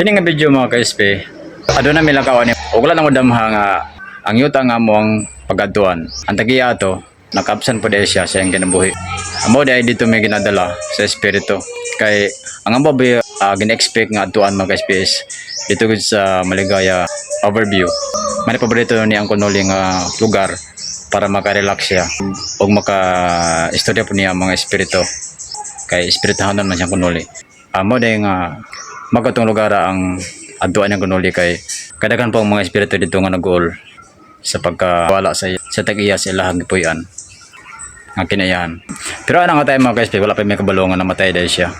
Kini nga video, mga ka-SP, aduna mi lakawan ni ug wala namo damha nga ang yuta nga mo ang pagaduan. Ang tagiya ato nakaabsan po dahil siya sa iyang kinabuhi. Amo dahil dito may ginadala sa espiritu. Kay ang amo ba gina-expect nga adtuan, mga ka-SP, is dito gud sa Maligaya overview. Mani paborito ni ang kunuli nga lugar para maka-relax siya ug maka-istorya po niya ang mga espiritu kay espirituhanon man siyang kunuli. Amo dahil nga magatong lugar ang adtuan ng kunuli kay kadaghan po ang mga espiritu dito nga nag-uol sa pagkawala sa tag-iya sa ilahang gipuy-an nga kinayahan. Pero ano nga tayo, mga ka-SP, wala pa may kabalo nga namatay dahil siya.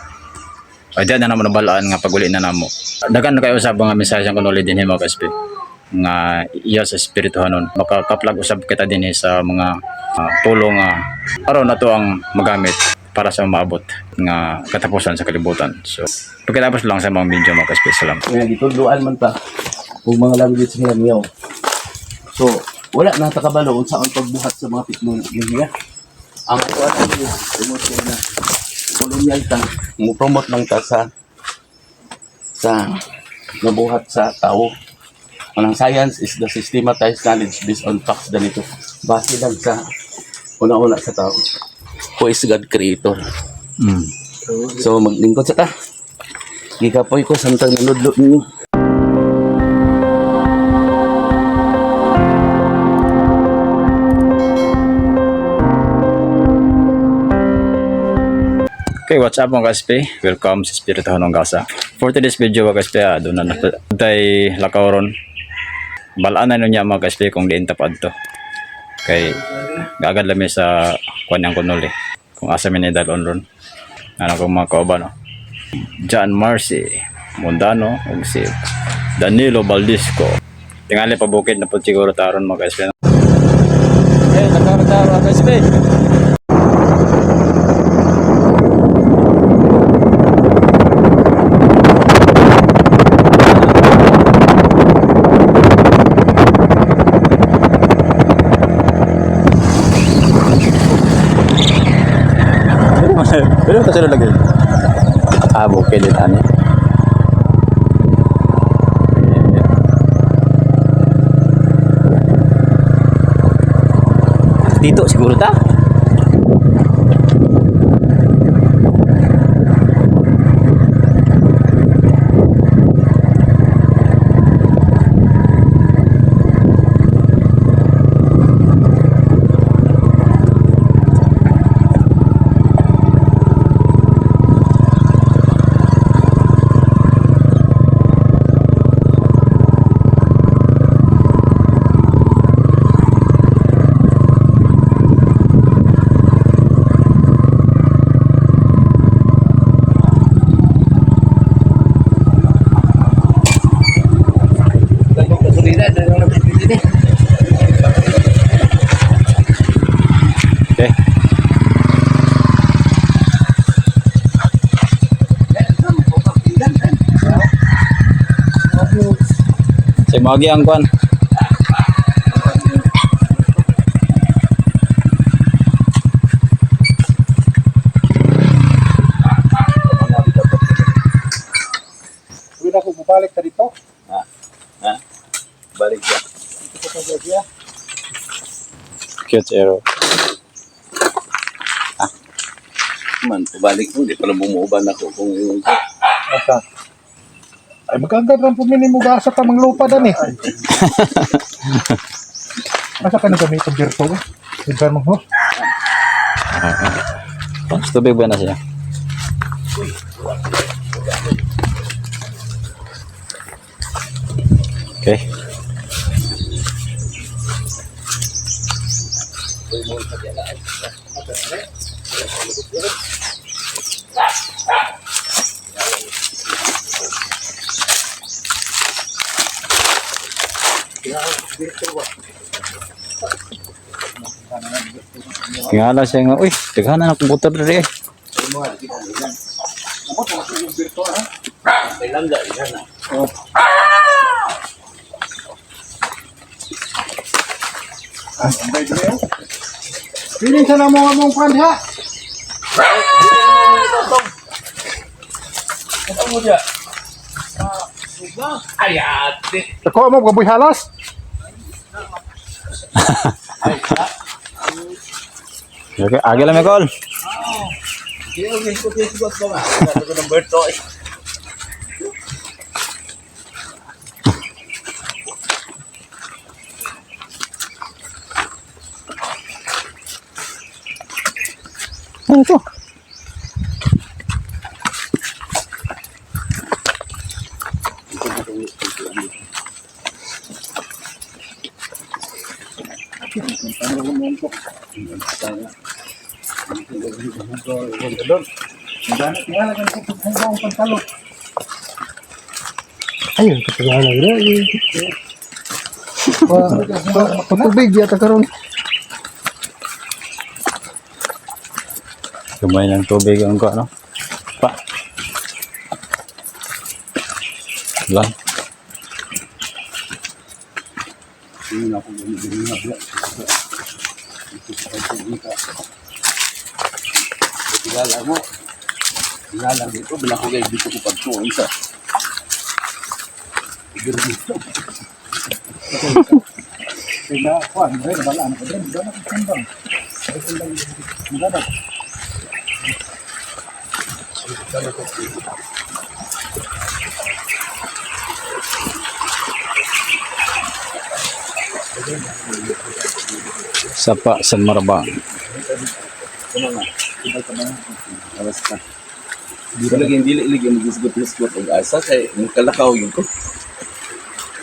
Ay diyan na naman nabalaan nga paguli na namo. Daghan na kayo usab nga mensahe ang kunuli din mga ka-SP nga iya sa espirituhanon. Makakaplag usab kita din sa mga pulong nga aron na to ang magamit para sa maabot nga katapusan sa kalibutan. So, pagkatapos lang sa mga video, mga ka-SP, salamat. Nga gitudloan man ta og mga language nila niyo. So, wala na ta kabalo unsa ang pagbuhat sa mga teknolohiya. Ang ato ang tungod kay na kolonyal ta, mo promote lang ta sa nabuhat sa tao. Ang science is the systematized knowledge based on facts ganito. Base lang sa una-una sa tao. Who is God creator? So maglingkod sa ta. Gikapoy ko samtang nanudlo ninyo. Okay, what's up, mga ka-SP? Welcome sa Espiritu ng Gasa. For today's video, mga ka-SP, doon na tay lakaw ron. Balaan na niya, mga ka-SP, kung diin tapad to. Kay gaagad lami sa kuan niyang kunuli. Kung asa mi ni dalon ron. Ano kong mga kauban, no? John Marcy Mondano ug si Danilo Baldisco. Tingali pa bukid na po siguro taron, mga ka-SP. Eh, lakaw ta, mga ka-SP. Pero ito sila lagi. Ah, bukid din ani. Dito siguro ta. Okay. Sa magi ang kwan. Uwi na ko, bubalik ta dito. Ha? Ha? Balik siya. Dito pa sa siya. Cute arrow. Man, pabalik mo, di pala bumuuban ako kung yung Asa. Ay, magagad lang pumili mo gasa ta manglupa dan eh. Asa ka na gamit ang birto eh? Tignan mo ho. Mas tubig ba na siya? Okay. Tingala siya nga, uy, daghan na akong butor diri eh. May langga, yan na. Piling sa namo nga mong kwan ha. Ito mo siya. Ay, ate. Ako mo gaboy halas. Okay, agi lang Mikol. Hindi, okay, ko sigot ko ba? Sabi ko ng Berto eh. Ano to? Ayun, katagalan na. Patubig yata karon. Gamay ng tubig ang ko, ano? Pa. Lang. Kilala mo. Kilala dito, bilang ko kayo dito ko pagtuon sa. Kaya kuan, dre balaan ko dre, dana ko sundang. Sundang. Sapa sa Marabang. Alas ka. Di ba lagi dili lagi magisgot-isgot og asa kay kalakaw yun ko.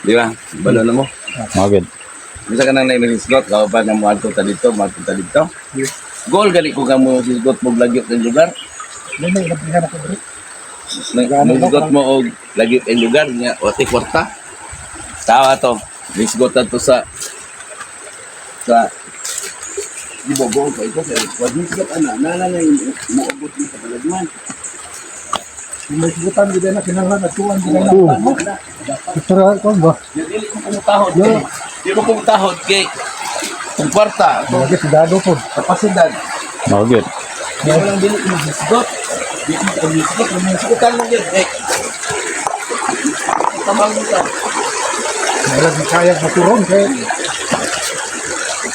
Di ba? Balo na mo. Magid. Bisa ka nang nagisgot, kao pa na moadto ta dito, moadto ta dito. Goal gali ko kamo sisgot mo lagyot ng lugar. Dili labihan ako dre. Nagisgot mo og lagyot ng lugar niya, ote kwarta. Tawa to. Nisgot na to sa di ba buong ko ito kay wag nisgot ana nala na yung moabot ni sa balagman. May sugutan gid na kinahanglan atuan gid na. Pero kuan ba? Dili ko kumutahod kay. Di mo kumutahod kay kung kwarta, Lagi si Dado po. kapasidad. Magid. Di mo lang dili ko magisgot. Di ko magisgot, magisgotan mo yun. Eh, tamang mo ta. Wala gi kaya maturon kay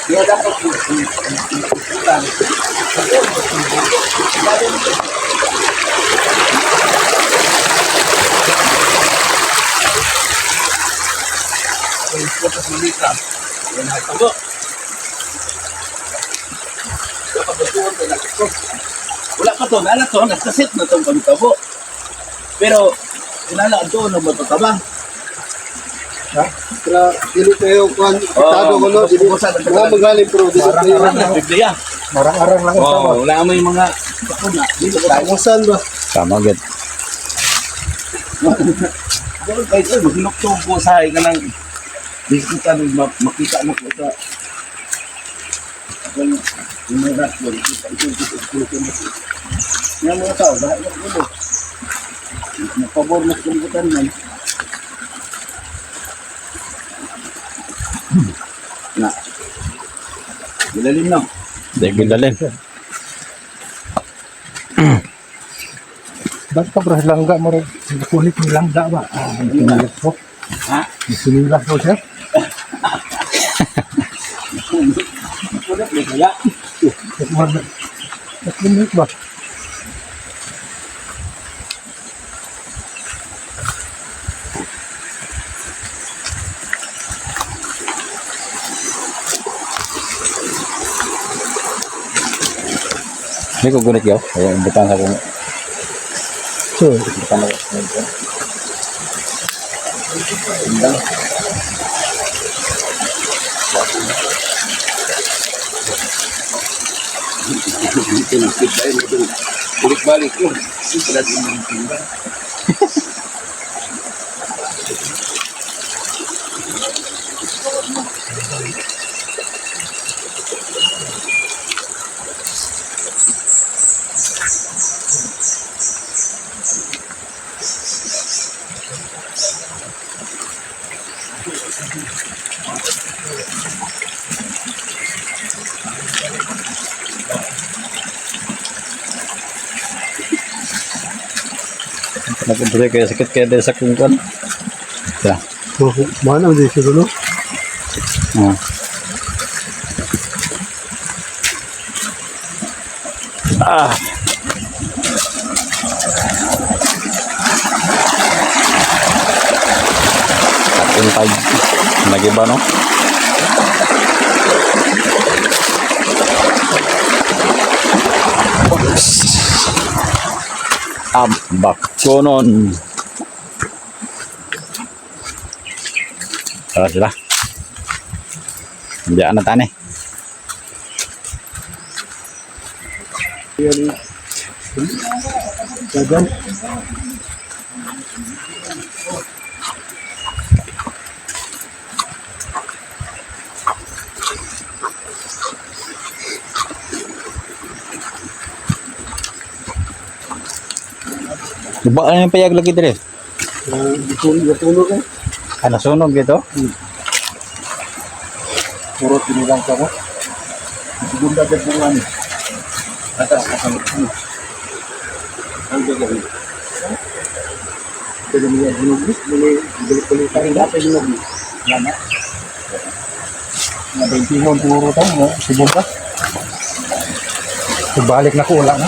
Di dapat magisgotan. Wala pa to, nala to, nagkasit na tong pagtabo. Pero, kinala to, nung matataba. Pero dili kayo kuan apektado ko no, dili mga magaling pero dili kayo Ang Biblia. marang-arang lang Oo, usawa. oh, wala may mga bakuna. Dito tayo. Tangusan ba? Tama gid. Pero kahit ay, maghinukto ko sa ka ng biskutan, makita na ko sa yung mga rasyon, kita ito, ito, ito, ito, ito. Nga mga tao, lahat ng ulo. Napabor na kalibutan man. Na. Ilalim na. Di gilalim. Basta bro langga mo rin. Kulit ni langga ba? Sinilas ko. Ha? Sinilas ko siya. Wala, may kaya. Nakinig ba? Di ko gunit yaw. Kaya imbutan sa kong So, imbutan ako. Balik-balik yun. Sila din yung timba. Nagpunta kaya sakit kaya dahil sa kong kwan. Yeah. Mana di siguro. Ah. Ah. Katin tag nagiba, no? Ambak konon. Tara sila. Hindi na tani. Dagan. Diba ano yung payag lagi dire? Gitulo ka. Ah, nasunog dito? Puro tinilang ka mo. Segunda ka bunga ni. Atas asam. Ang gagawin. Pero niya ginugis, muli balik-balik tayo dati ginugis. Wala na. Mga 20 puro tayo, no? Segunda. Balik na ko, wala na.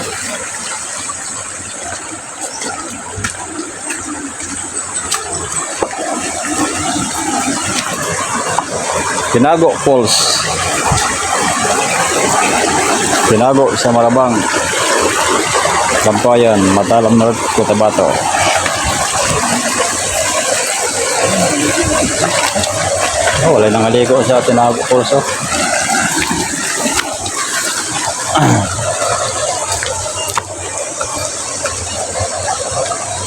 Tinago Falls. Tinago sa Marabang. Lampayan, Matalam North, Cotabato. Oh, wala nang aligo sa Tinago Falls. Oh.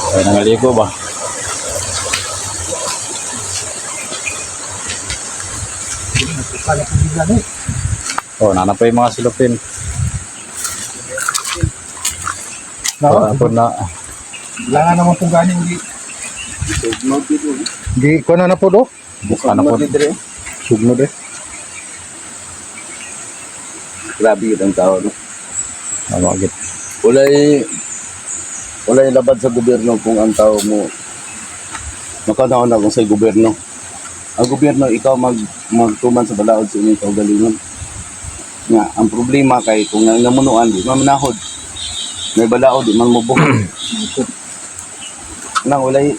Wala nang aligo ba? Kaya ko bigla ni. Oh, nana pa yung mga silupin. Na, Wala po na. wala nga naman kung gani hindi. Di ko na na po do. Ano po? Sugnod eh. Grabe yun ang tao, no? Namagit. Walay labad sa gobyerno kung ang tao mo makanaon na kung sa gobyerno. Ang gobyerno ikaw magtuman sa balaod sa inyong kaugalingon. Nga ang problema kay kung ang namunuan di man manahod. May balaod di man mobuhat. Nang walay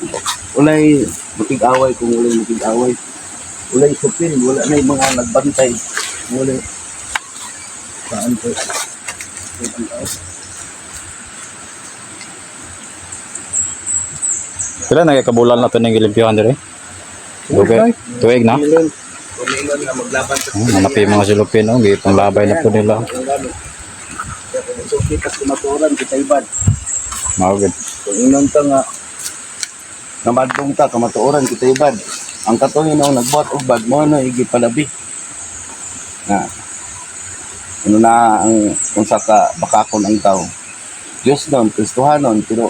makig-away kung walay makig-away. Walay supin, wala na yung mga nagbantay. Walay saan po. Sila nagkakabulan na ito ng gilimpyohan dire. Okay. Tuig na. Kumingon nga maglaban sa Oh, hanap yung mga silupin, oh, gipanglabay na po nila. So, kita kumaturan, kita ibad. Mawagid. Kung inon ta nga, namadlong ta, kamatuoran, kita ibad. Ang katuloy na nagbuhat og bad mo na igipalabi. Na, ano na ang kung sa ka bakakon ang tao. Diyos nun, Kristohanon, pero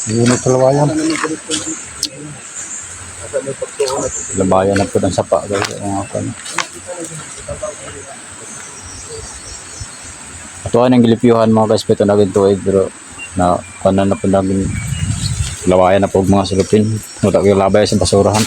Yun ang kalawayan. Labayan na po ng sapa, guys. Mga kan. Atuan ang gilipyuhan mga guys, pero naging tuig, pero na kanan na po naging lawayan na po og mga silupin. Wala ko labay sa basurahan.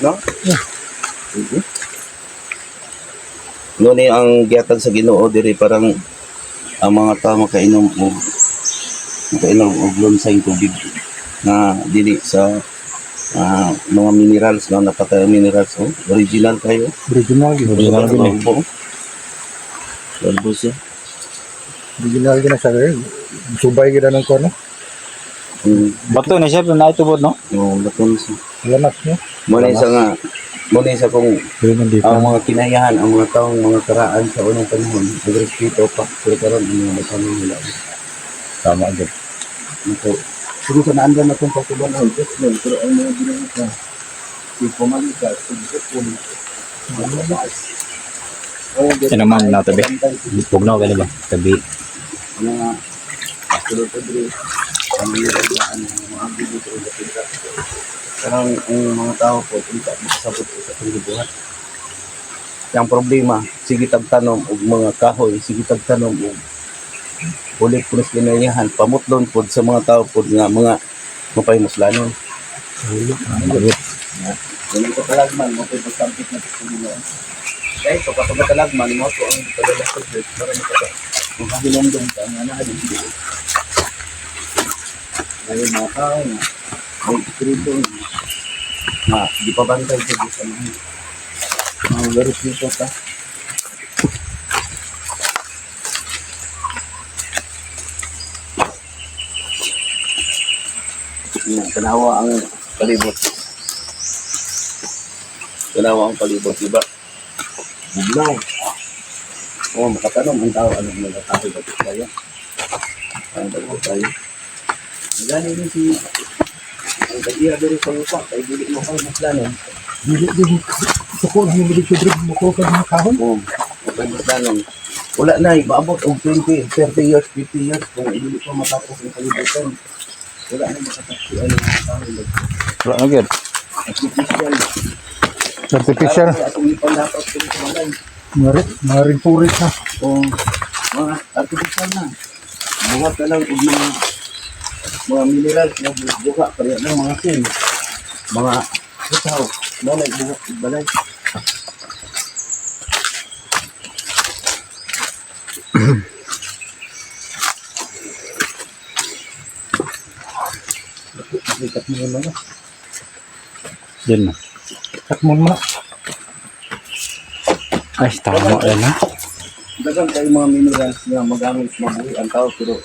No? Mhm. Ngunit ang gihatag sa Ginoo diri parang ang mga tao makainom og lunsay tubig na dili sa mga minerals, no, napaka minerals, oh, original kayo. Original yun. Original gini. Balbo siya. Original yun na siya. Eh. Subay gina ng kono. Bato ni siya pero naitubod, no? Oo, bato na siya. Lanas niya. Muna isa nga, muna isa kung Pero nandito. ang mga kinayahan, ang mga taong mga karaan sa unang panahon, nagrespeto pa, pero karon ang mga batanong nila. Tama gyud. Ito, siguro sa naandan na itong pagtuban ang Diyos nun, pero ang mga ginawa ka, si pumalika, si Diyos Inuman na tabi. Bugnaw gani ba? Tabi. Mga Pastor Pedro, ang mga ano, mga dito sa pinta. Karang ang mga tao po, pinta makasabot sa itong gibuhat. Yang problema, sige tagtanom og mga kahoy, sige tagtanom og ulit po sa kinayahan, pamutlon po sa mga tao po nga mga mapaymuslanon. Ganun sa talagman, mo po pagkampit na sa Ginoo. Dahil so, kapag matalagman, mo po ang padala sa Diyos para makahilongdong ka nga na hindi. Ngayon mga tao na may espiritu na na di pa bantay sa Diyos ang mga garos nito ka. Yan, tanawa ang palibot. Tanawa ang palibot, di ba? Bugnaw. Oo, makatanong ang tao, ano mga tao ba tayo? Ano ba tayo? Gani ni si ang tag-iya diri sa lupa, kay dili mo kayo maplano. Dili din suko ang mga dito mo ko kag mga kahoy. Oo, okay maplano. Wala na, maabot og 20, 30 years, 50 years kung dili pa matapos ang kalibutan. Wala na makataksian ang mga tao. Wala na gyud. Artificial. Artificial. Kaya atong ipandapat kung sa balay. Mga rinturit na. O mga artificial na. Buhat na lang og mga minerals na buha pareha ng mga tin. Mga butaw. Mo na buhat og balay. Ikat mo na. Diyan na. Ikat mo na. Ay, tama yan ha. Daghang kay mga minerals nga magamit mabuhi ang tao pero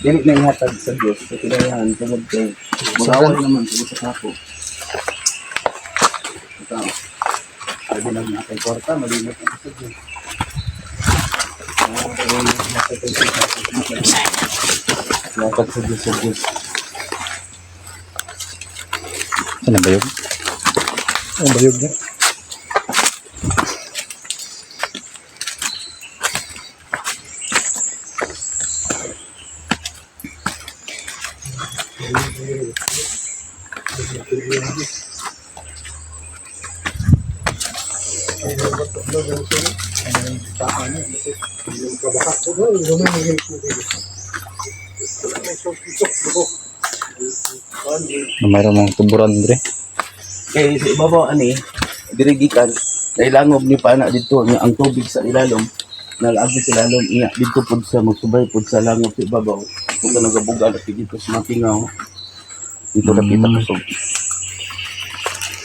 dili na ihatag sa Dios sa kinayahan tungod kay mag-away naman tungod sa kako. Ang tao. Pwede lang na kay kwarta, malimot ang sa Diyos. Lakad sa Diyos sa Diyos. Ano ba yun? Ang bayog niya. Mayroon mga tuburan dre. Kay sa ibabaw ani, diri gikan, nailangob ni pana dito nga ang tubig sa ilalom nalaagi sa ilalom iya dito pud sa magsubay pud sa langob sa ibabaw kung ka nagabuga na dito sa mga tingaw dito napita kusog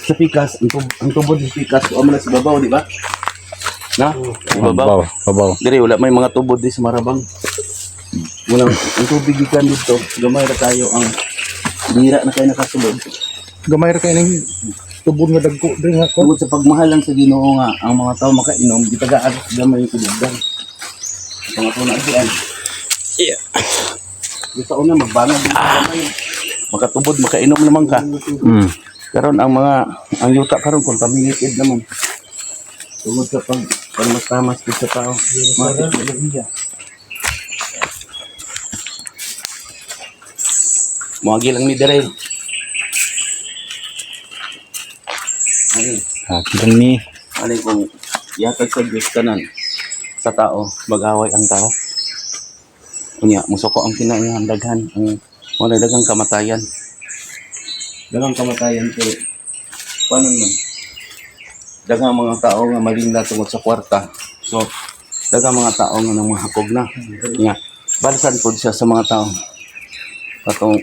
sa pikas ang tubod sa pikas amo na sa ibabaw, di ba na ibabaw? Babaw, babaw. Diri wala may mga tubod di sa Marabang. Wala ang tubig gikan dito, gamay ra tayo ang bira na kayo nakasulod. Gamay ra kay ning tubod nga dagko diri nga ko. Tungod sa pagmahal lang sa Ginoo nga ang mga tao makainom, gitagaan sa gamay yung tubig. Mga tuna diyan. Yeah. Gusto ko na magbangon din sa gamay. Makatubod, makainom naman ka. Karon ang mga ang yuta karon contaminated naman. Tungod sa pag pagmastamas sa tao. Mga teknolohiya. Moagi lang ni Dere. Ani, Ah, kilang ni. ani kung yatag sa Diyos tanan sa tao, mag-away ang tao. Unya, musuko ang kinaihan daghan ang wala daghang kamatayan. Daghang kamatayan pero paano man? Daghang mga tao nga malinla tungod sa kwarta. So, daghang mga tao nga nang mahakog na. Unya, balsan pod siya sa mga tao. Katong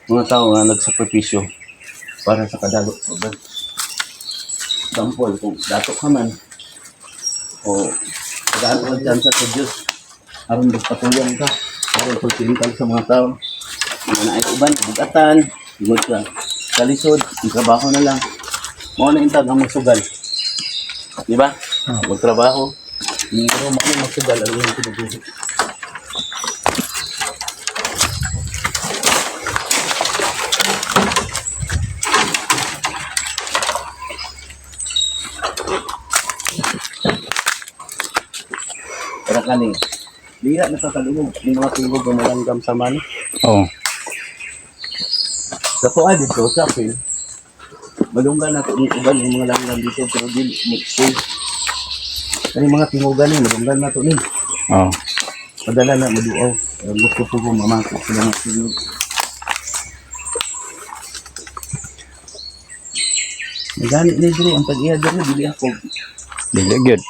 mga tao nga nagsakripisyo para sa kadalo sa uban. Example, kung dato ka man, o tagaan ka chance sa Diyos, aron magpatuyang ka, aron pagsintal sa mga tao. Mga naay uban, bugatan, tungod sa kalisod, ang trabaho na lang. Mao na intag ang magsugal. Di ba? Magtrabaho. Pero mao na magsugal ang iyong kinabuhi. Pero kani, dira nakakalungog yung mga tingog nga malanggam sa man. Oh. Sa tuwa dito, sa akin, malunggan nato yung uban yung mga langgam dito, pero di mo-stay. Kani mga tingogan ni, malunggan nato ni. Oh. Padala na, maduaw. Gusto po ko mamako sila ng tingog. Nagani ni diri ang pag-iya diri dili ako. Dili gyud.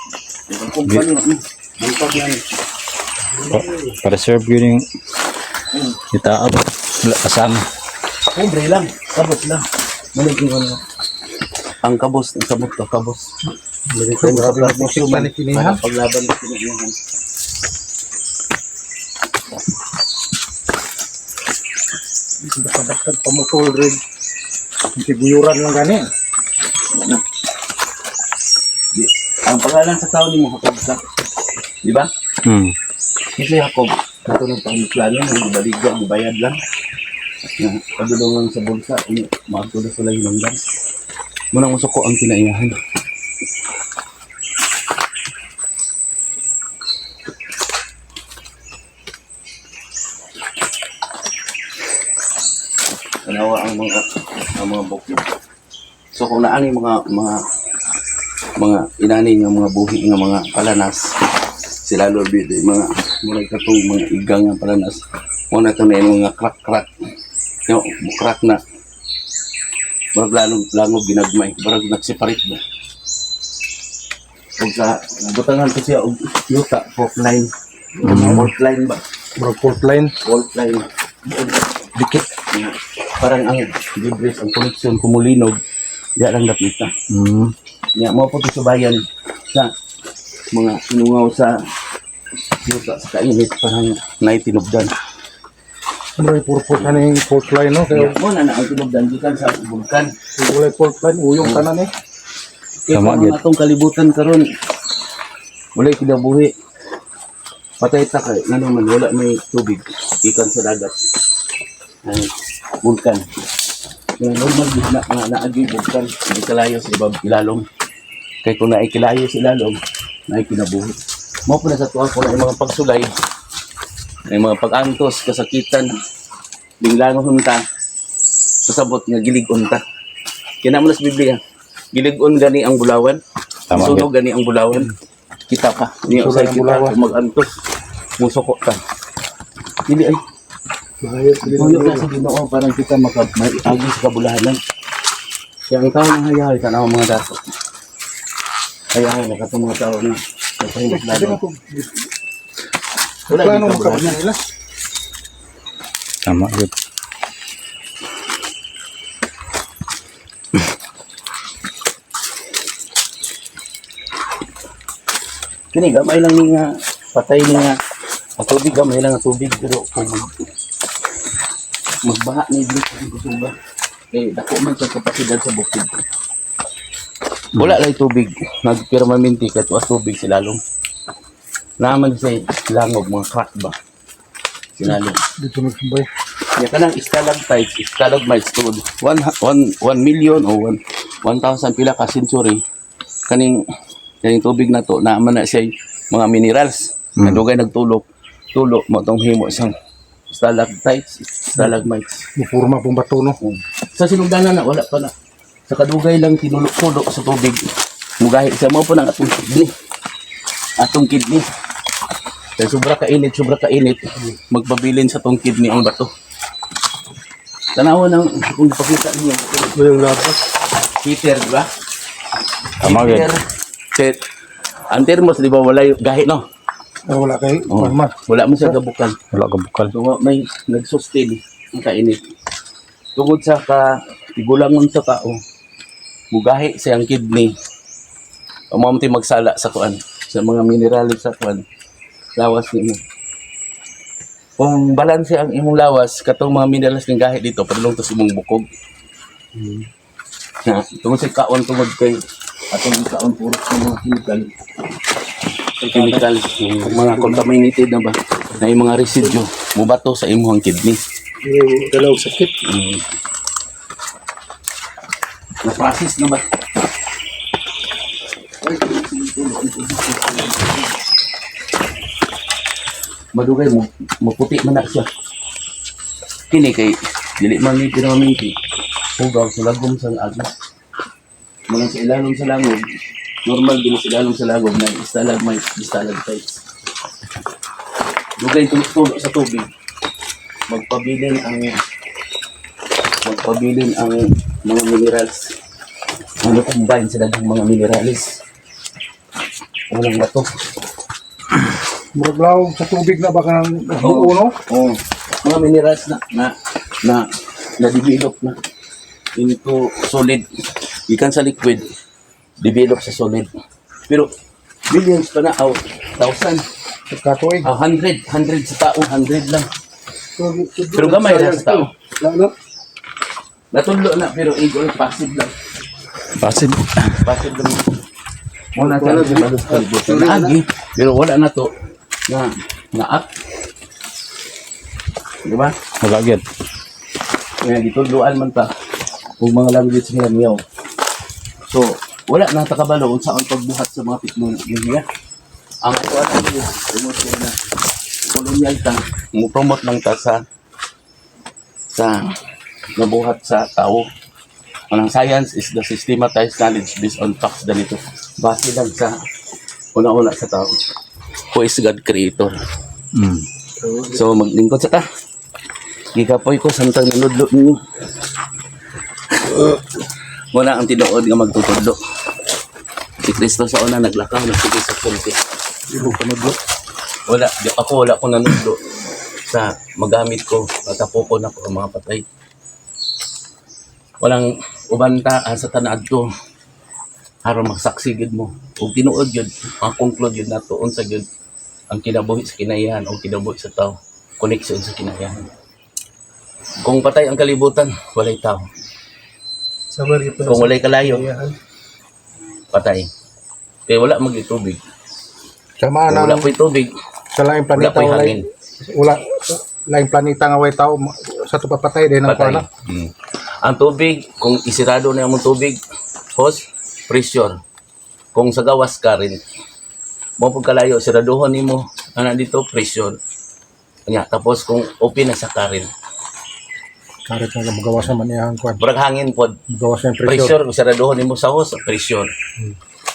Ang kumpanya ni. Bangkag yan. Para serve gyud yung itaab. Wala kasama. Pobre lang, kabos lang. Malig yung ano. Ang kabos, ang sabot to, kabos. Grabe ang musik pa ni Kinihan. Para paglaban ni Kinihan. Nakadagdag pamutol rin. Siguyuran lang gani. Ano? Ang pangalan sa tao ni mo, Jacob ka. Di ba? Hmm. Kasi Jacob, katulad pa ang plano, nang gibaligya, gibayad lang. Nga, Padulungan sa bulsa, ini, maagtulo sa lang langgam. Munang musuko ang kinaiyahan. Tanawa ang mga bukid. So kung naani mga mga mga inani nga mga buhi nga mga palanas sila lord dito mga murag katong mga igang nga palanas mo na to na yung mga crack crack no crack na murag langob langob ginagmay murag nagseparate ba ug sa butangan ko siya og yuta fault line, fault line ba, Murag fourth line. fault line Dikit. nga. Parang ang debris ang connection kumulinog diya lang dapita. Nya mo po sa bayan sa mga inungaw sa yuta sa kainit parang naitinubdan. Murag purpose na yung fourth line no. Kaya Mo na na ang tinubdan gikan sa bulkan. wala fourth line uyong tanan eh. Kaya Tama, ang gyud. atong kalibutan karon walay kinabuhi. Patay ta kay ngano man wala may tubig gikan sa dagat. Ay, bulkan. Nga normal gid na nga naagi bulkan di kalayo sa ibab ilalom. Kay kung naay kilayo sa ilalom, naay kinabuhi. Mao po na sa tuwa ko na mga pagsulay, na mga pag-antos, kasakitan, binglangon ta, pasabot nga gilig-on ta. Kina mo na sa Biblia, gilig-on gani ang bulawan, Tama, sunog gani ang bulawan. Kita pa, niya Sunog usay ang kita, bulawan. kung mag-antos, musuko ta. Dili ay, tuyo na sa Ginoo parang kita maka maagi sa kabulahanan. Kaya ang tao ng hayahay, tanaw ang mga dato. Hayahay na katong mga tao na nagpahimot lalo. Wala Plano yung mo kabulahanan. kabut nila. Tama gyud. Kini gamay lang ni nga patay ni nga ang tubig gamay lang ang tubig pero kung magbaha ni dito sa kusuba kay dako man sa kapasidad sa bukid. Wala lay tubig, nagpirmaminti kay tuas tubig silalom. Naman sa langob mga crack ba. Silalom. Dito magsumbay. Ya kanang stalagmites, stalagmites tungod 1 1 1 million o 1 1,000 pila ka century kaning kaning tubig na to naa man na siya mga minerals. Kadugay nagtulok, tulo mo tong himo isang stalactites, stalagmites. Mupurma pong bato no. Sa sinugdanan na wala pa na. Sa kadugay lang tinulok-tulok sa tubig. Mugahi siya mo po ng atong kidney. Atong kidney. Kaya sobra kainit, magpabilin sa tong kidney ang bato. Tanawa ng kung ipakita niyo, Yung labas. heater, di ba? Tama gyud. Heater. Set. Ang thermos, di ba, wala yung gahi, no? Ah, wala kay Oh. Palma. Wala mo sa gabukan. Wala ka bukal. So, may nag-sustain ang kainit. Tungod sa ka, tigulangon sa tao, mugahi siyang kidney. Umamti magsala sa kuan, sa mga minerals sa kuan. Lawas nimo. Kung balanse ang imong lawas, katong mga minerals ning gahi dito padulong to sa imong bukog. Na, tungod sa kaon, tungod kay atong kaon puro sa mga chemical. Chemical, yung mga contaminated na ba, na yung mga residue, mubato sa imong kidney. Dalaw sakit. Na-process na ba? Madugay mo, maputi man na siya. Kini kay dili man ni pinaminti. Hugaw sa lagom sa agos. Mga sa ilalom sa langog, normal din sa ilalom sa lagom na stalagmites, stalactites. Dugay tulo sa tubig. Magpabilin ang mga minerals. Ano, combine sila ng mga minerals. Walang bato. Murag law sa tubig na baka nang buo, no? Oo. Mga minerals na na na na develop na into solid. Gikan sa liquid, develop sa solid. Pero millions pa na out, thousand, Katuig. ah, hundred, hundred sa tao, hundred lang. Pero gamay lang sa tao. Wala na. Natudlo na pero igo lang, passive lang. Pasid. Passive lang. Wala ta sa balot kalibutan. Naagi, pero wala na to na na up. Di ba? Wala gyud. Kaya gitudloan man ta kung mga language nila miyaw. So, wala na ta kabalo unsa ang pagbuhat sa mga teknolohiya. Ang ato ang promote ko na colonial ta, mo promote lang ta sa nabuhat sa tao. Ang science is the systematized knowledge based on facts ganito. Base lang sa una-una sa tao. Who is God creator? So maglingkod sa ta. Gikapoy ko samtang nanudlo ninyo. Wala ang tinuod nga magtutudlo. Si Kristo sa una naglakaw nagsige sa sulti. Ibo panudlo. Wala, di ako wala ko nanudlo sa magamit ko matapo ko na ko ang mga patay. Walang uban ta ah, sa tanad ko aron masaksi gyud mo. Ug tinuod gyud, ang conclude gyud nato unsa gyud ang kinabuhi sa kinayahan o kinabuhi sa tao, connection sa kinayahan. Kung patay ang kalibutan, walay tao. Sabar gyud Kung walay kalayo, patay. Kaya wala magitubig. Sama Kung wala nang po'y tubig, sa laing wala planeta po'y walay hangin. wala laing planeta nga way tao sa tupapatay din ang Patay. kuana. Ang tubig, kung isirado na yung tubig, hose, pressure. Kung sa gawas ka rin, mo pag kalayo, siraduhon nimo ana dito, pressure. Nya, tapos kung open na sa karin. Karit na magawas naman iyang kuan. Murag hangin pod, Magawas na yung pressure. pressure, kung siraduhon nimo sa hose, pressure.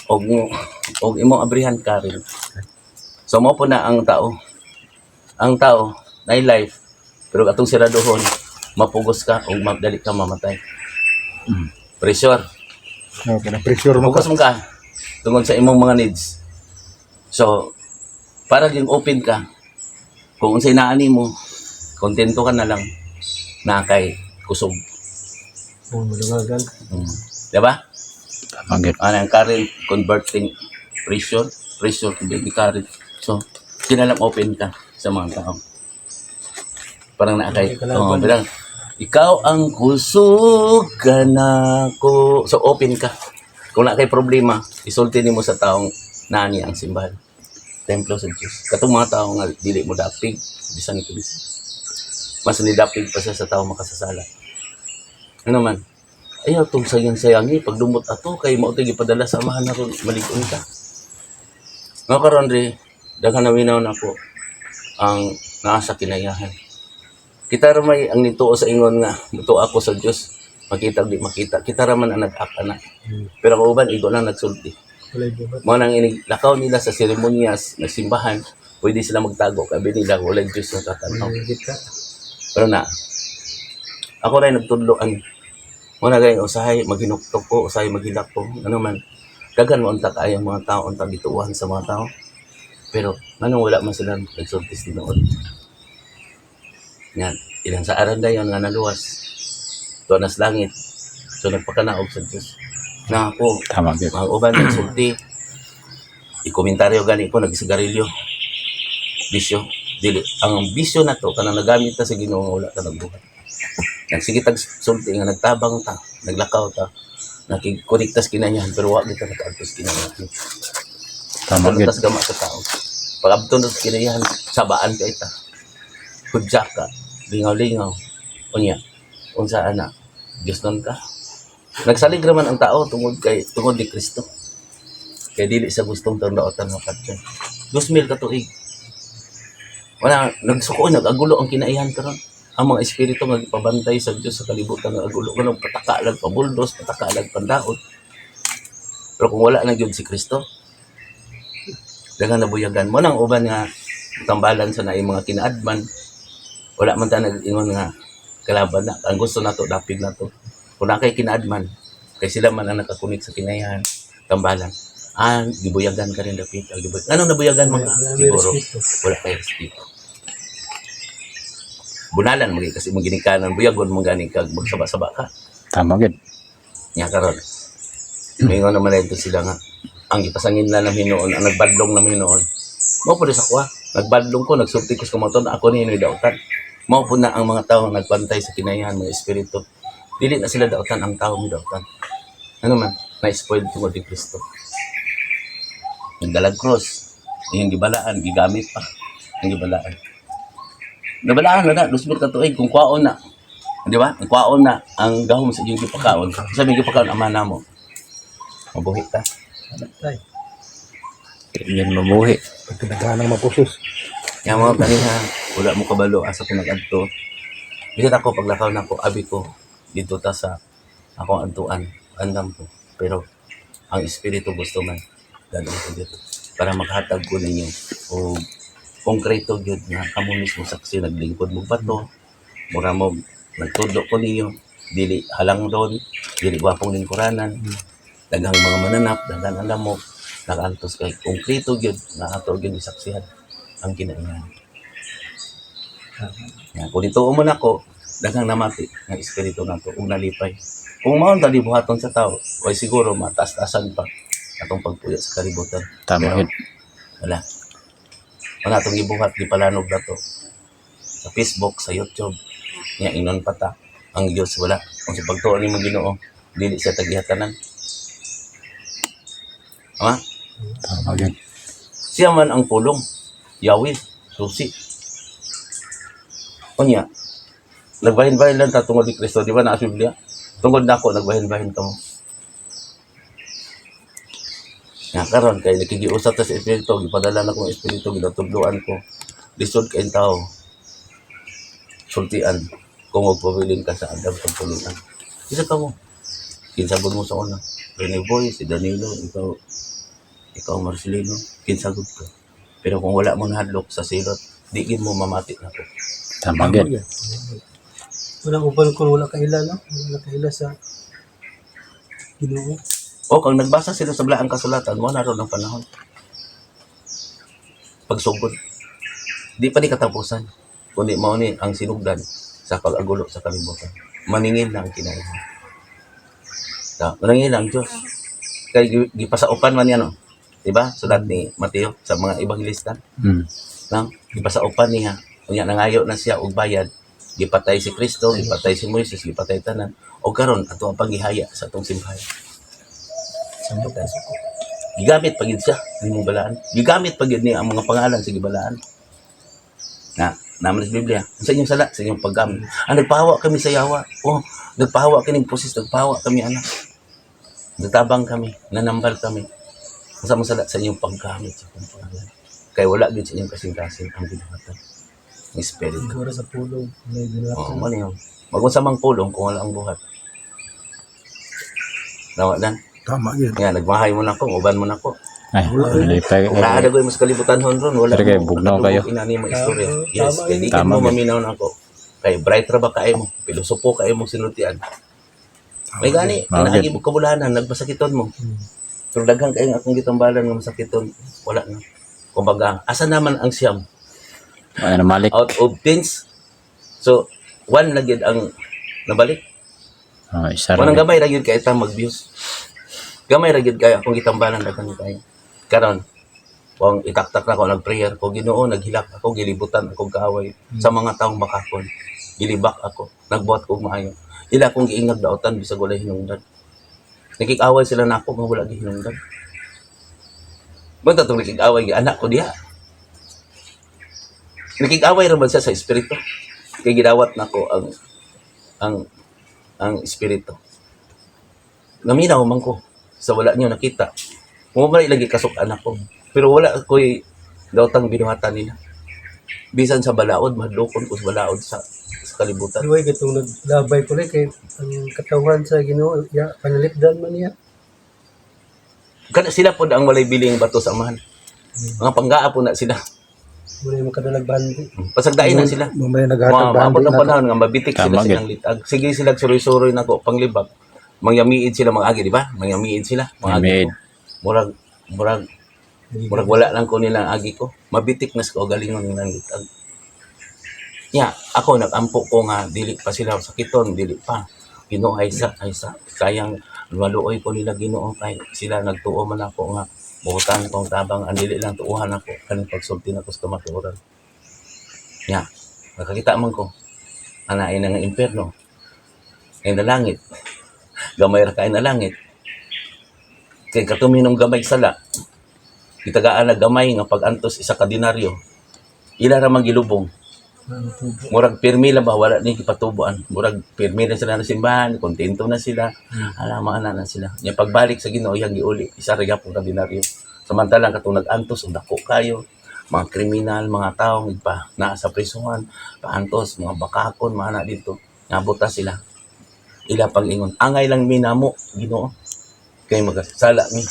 Og og imong abrihan karin. So mo po na ang tao. Ang tao na life pero atong siraduhon mapugos ka og madali ka mamatay. Pressure. Okay, na pressure mo ka. Focus mo ka tungod sa imong mga needs. So, para yung open ka, kung unsay naani mo, kontento ka na lang na kay kusog. Oh, maluwagan. Diba? Tama gyud. Ano ang current converting pressure, pressure to be current. So, kinalang open ka sa mga tao. Parang naakay. Oh, bilang, ikaw ang kusog ka na ko. So, open ka. Kung na kay problema, isulti nimo sa taong nani ang simbahan. Templo sa Diyos. Katong mga tao nga dili mo dapig, bisan ito bisan. Mas nidapig pa siya sa tao makasasala. Ano man? Ayaw tong sayang-sayangi pag dumot ato kay mao to'y gipadala sa amahan na ron malig-on ka. Nga karon re daghan na winaw nako ang naa sa kinayahan. Kita ra may ang nituo sa ingon nga mutuo ako sa Dios, makita og di makita. Kita ra man ang nag-act ana. Pero ang uban igo lang nagsulti. Walay buhat. Mao nang inig lakaw nila sa seremonyas ng simbahan, pwede sila magtago kay nila walay Dios na tatanaw. Walay kita. Pero na, ako rin nagtudloan. Muna gayong usahay maghinuktok ko, usahay maghilak ko. Ano man, daghan mo unta kaayo ang mga tao, unta gituohan sa mga tao. Pero nganong wala man sila nagsultis tinuod. Yan, ilang sa aran dayon nga naluwas. Tuwa nas langit. So nagpakanaog sa Diyos. Na ako, Tama gyud. mga uban nagsulti. I-komentaryo gani ko, nagsigarilyo. Bisyo. Dili ang bisyo na to kanang nagamit ta sa Ginoo nga wala ta nagbuhat. Nagsige tag sulti nga nagtabang ta, naglakaw ta, nakigkonektas kinanyahan pero wa gyud ta nakaantos kinanyahan. Tama gyud. Tas gama sa tao. Pag-abto na sa kinanyahan, sabaan kay ta. Hudya ka, lingaw-lingaw. Unya, unsa ana, Diyos nun ka. Nagsalig raman ang tao tungod ni Kristo. Kay dili sa gustong taon nga katyan. 2,000 ka tuig. Wala, nagsuko, nag-agulo ang kinaihan karon. Ang mga espiritu nga gipabantay sa Dios sa kalibutan nga agulo kanang pataka lag pabuldos, pataka lag pandaot. Pero kung wala na gyud si Kristo, daghan nabuyagan mo nang uban nga tambalan sa naay mga kinaadman. Wala man ta nag-ingon nga kalaban na. Ang gusto nato, dapig nato. Kung na kay kinaadman, kay sila man ang nakakunik sa kinayan, tambalan. Ah, gibuyagan ka rin dapit. Ah, Anong nabuyagan mga? Wala may Siguro, respeto. wala kay respeto. Bunalan mo kasi mong ginikanan, buyagon mo gani kag magsaba-saba ka. Tama gyud. Nya karon. Mingon naman na ito sila nga ang gipasangin na namin noon, ang nagbadlong namin noon. Mao po sa kuha. Nagbadlong ko, nagsulti ko sa kamaton, ako ni Inoy dautan. Mao po na ang mga tao nga nagbantay sa kinayahan, mga espiritu. Dili na sila dautan, ang tao mi dautan. Ano man, na-spoil tungod ni Kristo. Nagdalag cross, iyang gibalaan, gigamit pa. Ang gibalaan. Nabalaan na na, 2,000 ka tuig, kung kwaon na. Di ba? Ang kwaon na, ang gahom sa iyong gipakaon. Sa iyong gipakaon, ama na mo. Mabuhi ta. Tay. Yun mabuhi. Pagkadaghanang mapusos. Kaya mga kanina, wala mo kabalo asa ko nag-adto. Bisan ako, paglakaw na ako, abi ko, dito ta sa akong adtuan, andam ko. Pero ang espiritu gusto man, dalhin ko dito. Para makahatag ko ninyo o konkreto gyud nga kamo mismo saksi naglingkod mo bato, mura mo nagtudlo ko ninyo, dili halang doon, dili gwapong lingkuranan, daghang mga mananap, daghang ang lamok, nakaantos kay konkreto gyud nga ato gyud isaksihan ang kinainan. Yan, kung dito mo nako, daghang namati ng espiritu nato ug nalipay. Kung maon tali buhaton sa tao, way siguro mataas-taasan pa atong pagpuyo sa kalibutan. Tama Pero, gyud. wala. Wala atong gibuhat gipalanog na to. Sa Facebook, sa YouTube, nya inon pa ta ang Dios wala. Kung sa pagtuo nimo Ginoo, dili siya tagihatanan. Tama? Tama gyud. Siya man ang pulong. Yahweh, susi. Unya, nagbahin-bahin lang ta tungod ni Kristo, di ba na sa Biblia? Tungod nako nagbahin-bahin kamo. Nga karon kay nakikiusap ta sa espiritu, gipadala na kong espiritu, ginatudloan ko. Lisod kay tao. Sultian kung magpabilin ka sa adam sa pulunan. Isa ka mo. Kinsagod mo sa una. Rene Boy, si Danilo, ikaw, ikaw Marcelino, kinsagod ka. Pero kung wala mo nahadlok sa silot, di gid mo mamati na ko. Tama gyud. Walang uban kung wala kaila, no? Wala kaila sa Ginoo. O kung nagbasa sila sa blaang kasulatan, mo na ron ang panahon. Pagsugod. Di pa ni katapusan. Kundi mao ni ang sinugdan sa pag-agulo sa kalibutan. Maningil na ang kinaihan. Ta, maningil ang Diyos. Kay gipasaupan man niya no. Diba? Sulat ni Mateo sa mga ebanghilista. No? Gipasaupan niya. Unya nangayo na siya og bayad. Gipatay si Kristo, gipatay si Moises, gipatay tanan. O karon ato ang paghihaya sa atong simbahan. Gigamit pag siya nimong balaan. Gigamit pag niya ang mga pangalan sa gibalaan. Na naman sa Biblia. Sa inyong sala, sa inyong paggamit. Ah, nagpahawa kami sa yawa. Oh, nagpahawa kami ng pusis, nagpahawa kami anak. Nagtabang kami, nanambal kami. Sa mga sala sa inyong paggamit sa akong pangalan. Kay wala gyud sa inyong kasing-kasing ang binuhatan. Ang espiritu. Siguro sa pulong. May binuhat. Oo, mali yun. Magunsa mang pulong kung wala ang buhat. Nawa dan. Tama yun. Nga, nagmahay mo na ko, uban mo na ko. Ay, lipay. Kung naadagoy mo sa kalibutan hon ron, wala Pero kay mo. bugnaw kayo. Nakatubog Inani mo istorya. Tama, Yes, tama kay yun. di Tama mo yun. maminaw na ako. Kay bright ra ba kayo mo? Pilosopo kayo mo sinultian. May gani, Tama pinaagi yun. mo kabulanan, nagmasakiton mo. Pero daghan kayo akong gitambalan nga masakiton, wala na. Kumbaga, asa naman ang siyam? Ay, namalik. Out of tens. So, one na gyud ang nabalik. Oh, isa ra. Manang gamay ra gyud kay ta mag-views. Gamay ra gyud kay akong gitambalan daghan kayo. Karon Kung itaktak na ko, nagprayer ko, Ginoo, naghilak ako, gilibutan ako kaaway sa mga taong bakakon. Gilibak ako, nagbuhat ko maayo. Ila akong giingag daotan bisag walay hinungdan. Nakikaway sila nako nga wala gihinungdan. Banta tong nakikaway anak ko diha. Nakikaway ra man siya sa espiritu. Kay gidawat nako ang espiritu. Naminaw man ko sa wala niyo nakita. Mo man lagi kasuk anak ko. Pero wala ko'y daotang binuhatan nila. Bisan sa balaod, madlokon ko sa balaod sa kalibutan. Luway gatong naglabay ko rin kay ang katawan sa Ginoo ya panalipdan man niya. Kana sila pod ang walay biling bato sa amahan. Mga panggaa po na sila. Muna yung makadalag bandi. Pasagdain na sila. Mamaya naghatag Mga maabot bandi ang na. panahon nga mabitik sila Tama, gid. silang litag. Sige sila suroy-suroy nako panglibak. Mangyamiid sila mga agi, di ba? Mangyamiid sila. Mga agi Mangyamiid. ko. Murag murag murag wala lang ko nilang agi ko. Mabitik na sa kaugalingon nilang litag. Ya, ako nagampo ko nga dili pa sila sakiton, dili pa. Ginoo ay sa sayang maluoy ko nila, Ginoo, kay sila nagtuo man ako nga buhutan kong tabang ang dili lang tuuhan ako kaning pagsulti nako sa kamatuoran. Ya, nakakita man ko anain na nga impyerno ay na langit. Gamay ra kay na langit. Kay katuminom gamay sala. Gitagaan na gamay nga pag-antos isa ka denaryo. Ila ra man gilubong. Murag pirmi lang ba, wala ni gipatuboan. Murag pirmi na sila na simbahan, kontento na sila. Alam ana na sila. Nya pagbalik sa Ginoo iyang giuli isa ra gyapon ka denaryo. Samantalang katong nag-antos og dako kayo, mga kriminal, mga tawo pa naa sa prisuhan, paantos, mga bakakon, mga ana dito. Nabuta sila. Ila pag-ingon, angay lang mi namo, Ginoo. Kay magasala mi.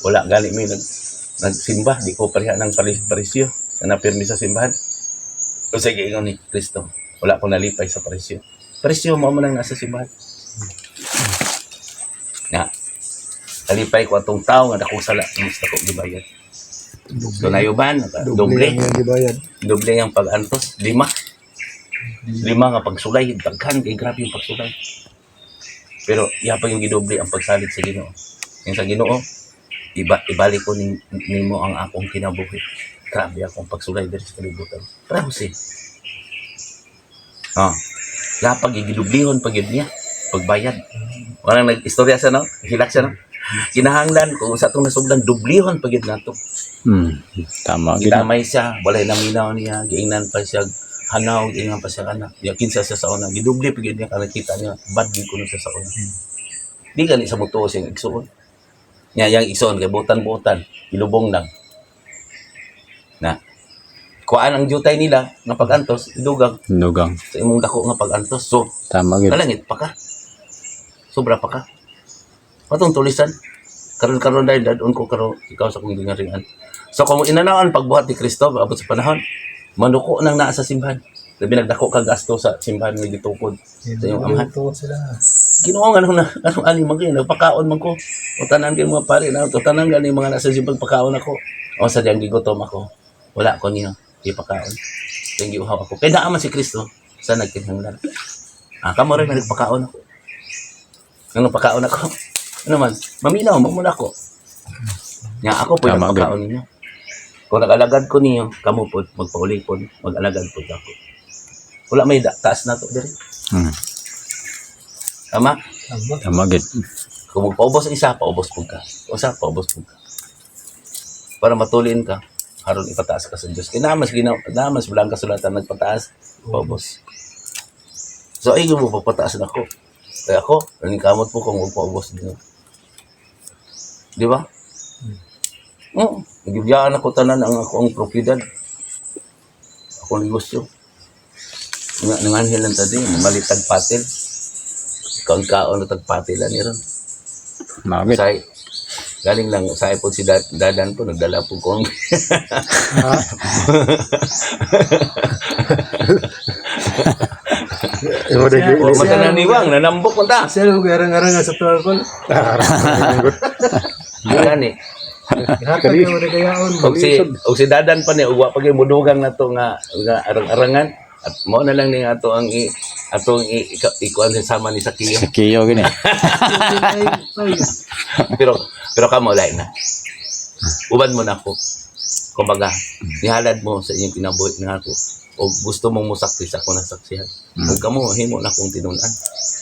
Wala gali mi nagsimba, di ko pareha ng parisyo. Na napirmi sa simbahan. O sige, ingon ni Kristo, wala ko nalipay sa presyo. Presyo mo man ang nasa simbahan. Na, nalipay ko atong tao nga dako sala, mas dako gibayad. So nayuban, doble, ang iyang gibayad. Doble ang pag-antos, lima. Lima nga pagsulay, daghan kay grabe yung pagsulay. Pero iya pa yung gidoble ang pagsalig sa Ginoo. Yung sa Ginoo, ibalik ko nimo ang akong kinabuhi. Grabe akong pagsulay diri sa kalibutan. Prangsi. Ah. Lapag gidublihon pag yun niya pagbayad. Walang nag-istorya sa no, hilak siya no. Kinahanglan kung sa atong nasugdan dublihon pag yun nato. Tama gid. Gitamay siya, walay naminaw niya, giingnan pa siya hanaw, giingnan pa siya anak. Yakin siya sa una, gidubli pag yun niya kanang kita niya, bad gyud kuno siya sa una. Di gani sa mutuo siyang igsuon. Nya yang igsuon kay butan-butan, ilubong lang. Na. Kuan ang jutay nila nga pag-antos, idugang Dugang. sa imong dako nga pag-antos. So, Tama gid. kalangit pa ka. Sobra pa ka. Patong tulisan. Karon-karon dahil dadon ko karon ikaw sa kong gingaringan. So kung inanawan pagbuhat ni Kristo abot sa panahon, manuko nang naa sa simbahan. Labi nagdako ka gasto sa simbahan nga gitukod sa iyong amahan. Tuwa sila. Ginoo nga na anong ani man kayo nagpakaon man ko. O tanan kay mga pare na o tanan gani mga nasa simbahan pakaon ako. O sa diyang gigutom ako. Wala ko niyo ipakaon. Thank you ako. Kay naa man si Kristo sa nagkinahanglan. Ah, kamo rin nagpakaon ako. Ano pakaon ako? Ano man, maminaw mo muna ako. Nga ako po yung Tama, pakaon ninyo. Kung nag-alagad ko niyo, kamo po, magpauli po, mag-alagad po ako. Wala may taas na to diri. Tama? Tama. Tama gid. Kung magpaubos ang isa, paubos po ka. Usa, paubos po ka. Para matulin ka, haron ipataas ka sa Diyos. Kaya namas, namas, wala ang kasulatan nagpataas, paubos. So, ay, mo papataas na ako. Kaya ako, naningkamot po kung magpaubos din. Di ba? Oo. Nagibiyaan ako tanan ang ako ang propiedad. Ako ang negosyo. Nga, nanganhil lang tadi, malitag patil. Kaon-kaon na tagpatil ni ron. Mao gid. Say, galing lang sa po si Dadan po, nagdala po kong Iwa de o mata na niwang, nanambok mo ta. Sila mo garang-garang nga sa tuwa ko. Gani. Gihatag yung mga kayaon. Og si Dadan pa ni ugwa pa gyud mudugang na to nga nga arang-arangan at mao na lang ning ato ang i, atong ikuan sa sama ni Sakiyo. Sa kiyo gini. Ay, ay. Pero pero kamo lain na. Uban mo na ako. Kumbaga, nihalad mo sa inyong kinabuhi nga ako o gusto mong musaksi sa ako nasaksihan. Ug kamo himo na akong tinun-an.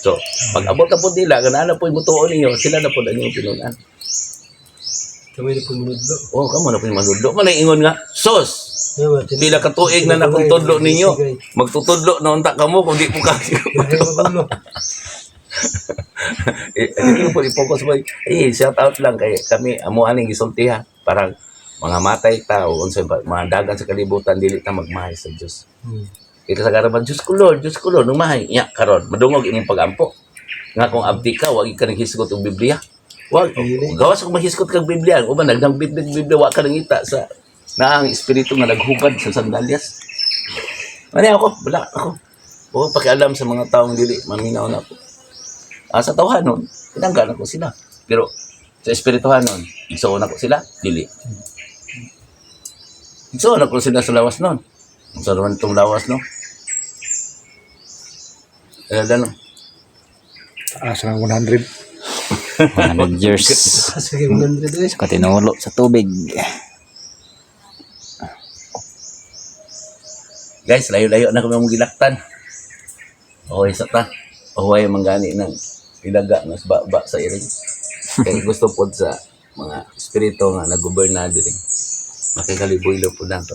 So, pag abot na po nila, ganaan na po yung mutuo ninyo, sila na po ang inyong tinun-an. Kami na pumunodlo. Oh, kamo na po yung manudlo. Manay ingon nga, sos, pila ka tuig na nakong tudlo ninyo. Magtutudlo na unta kamo kung di po ka. Eh, hindi ko po i-focus mo. Eh, shout out lang kay kami amo aning gisultiha parang mga matay tao unsa ba mga dagan sa kalibutan dili ta magmahay sa Dios. Kay kasagaran ba Diyos ko Lord, Diyos ko Lord, nung mahay nya karon madungog imong pagampo. Nga kung abdi ka, wag ka naghisgot og Biblia. Wag gawas kung maghisgot kag Biblia, uban nagdangbit-bit Biblia wa ka nangita sa na ang espiritu nga naghubad sa sandalyas. Ano ako? Wala ako. Huwag pakialam sa mga taong dili maminaw na ako. Ah, sa tawhanon, tinanggal ako sila. Pero sa espirituhanon, igsuon ako sila, dili. Igsuon ako sila sa lawas nun. Sa naman itong lawas, no? Eh, ano? Taas ng 100. 100 years. Sige, 100 eh. Katinulo sa tubig. Guys, layo-layo na kami mong gilaktan. Okay sa ta. Okay manggani ng ilaga nga ba sa iring. Kay gusto pod sa mga espiritu nga naggoberna diri. Makikalibulo po na to.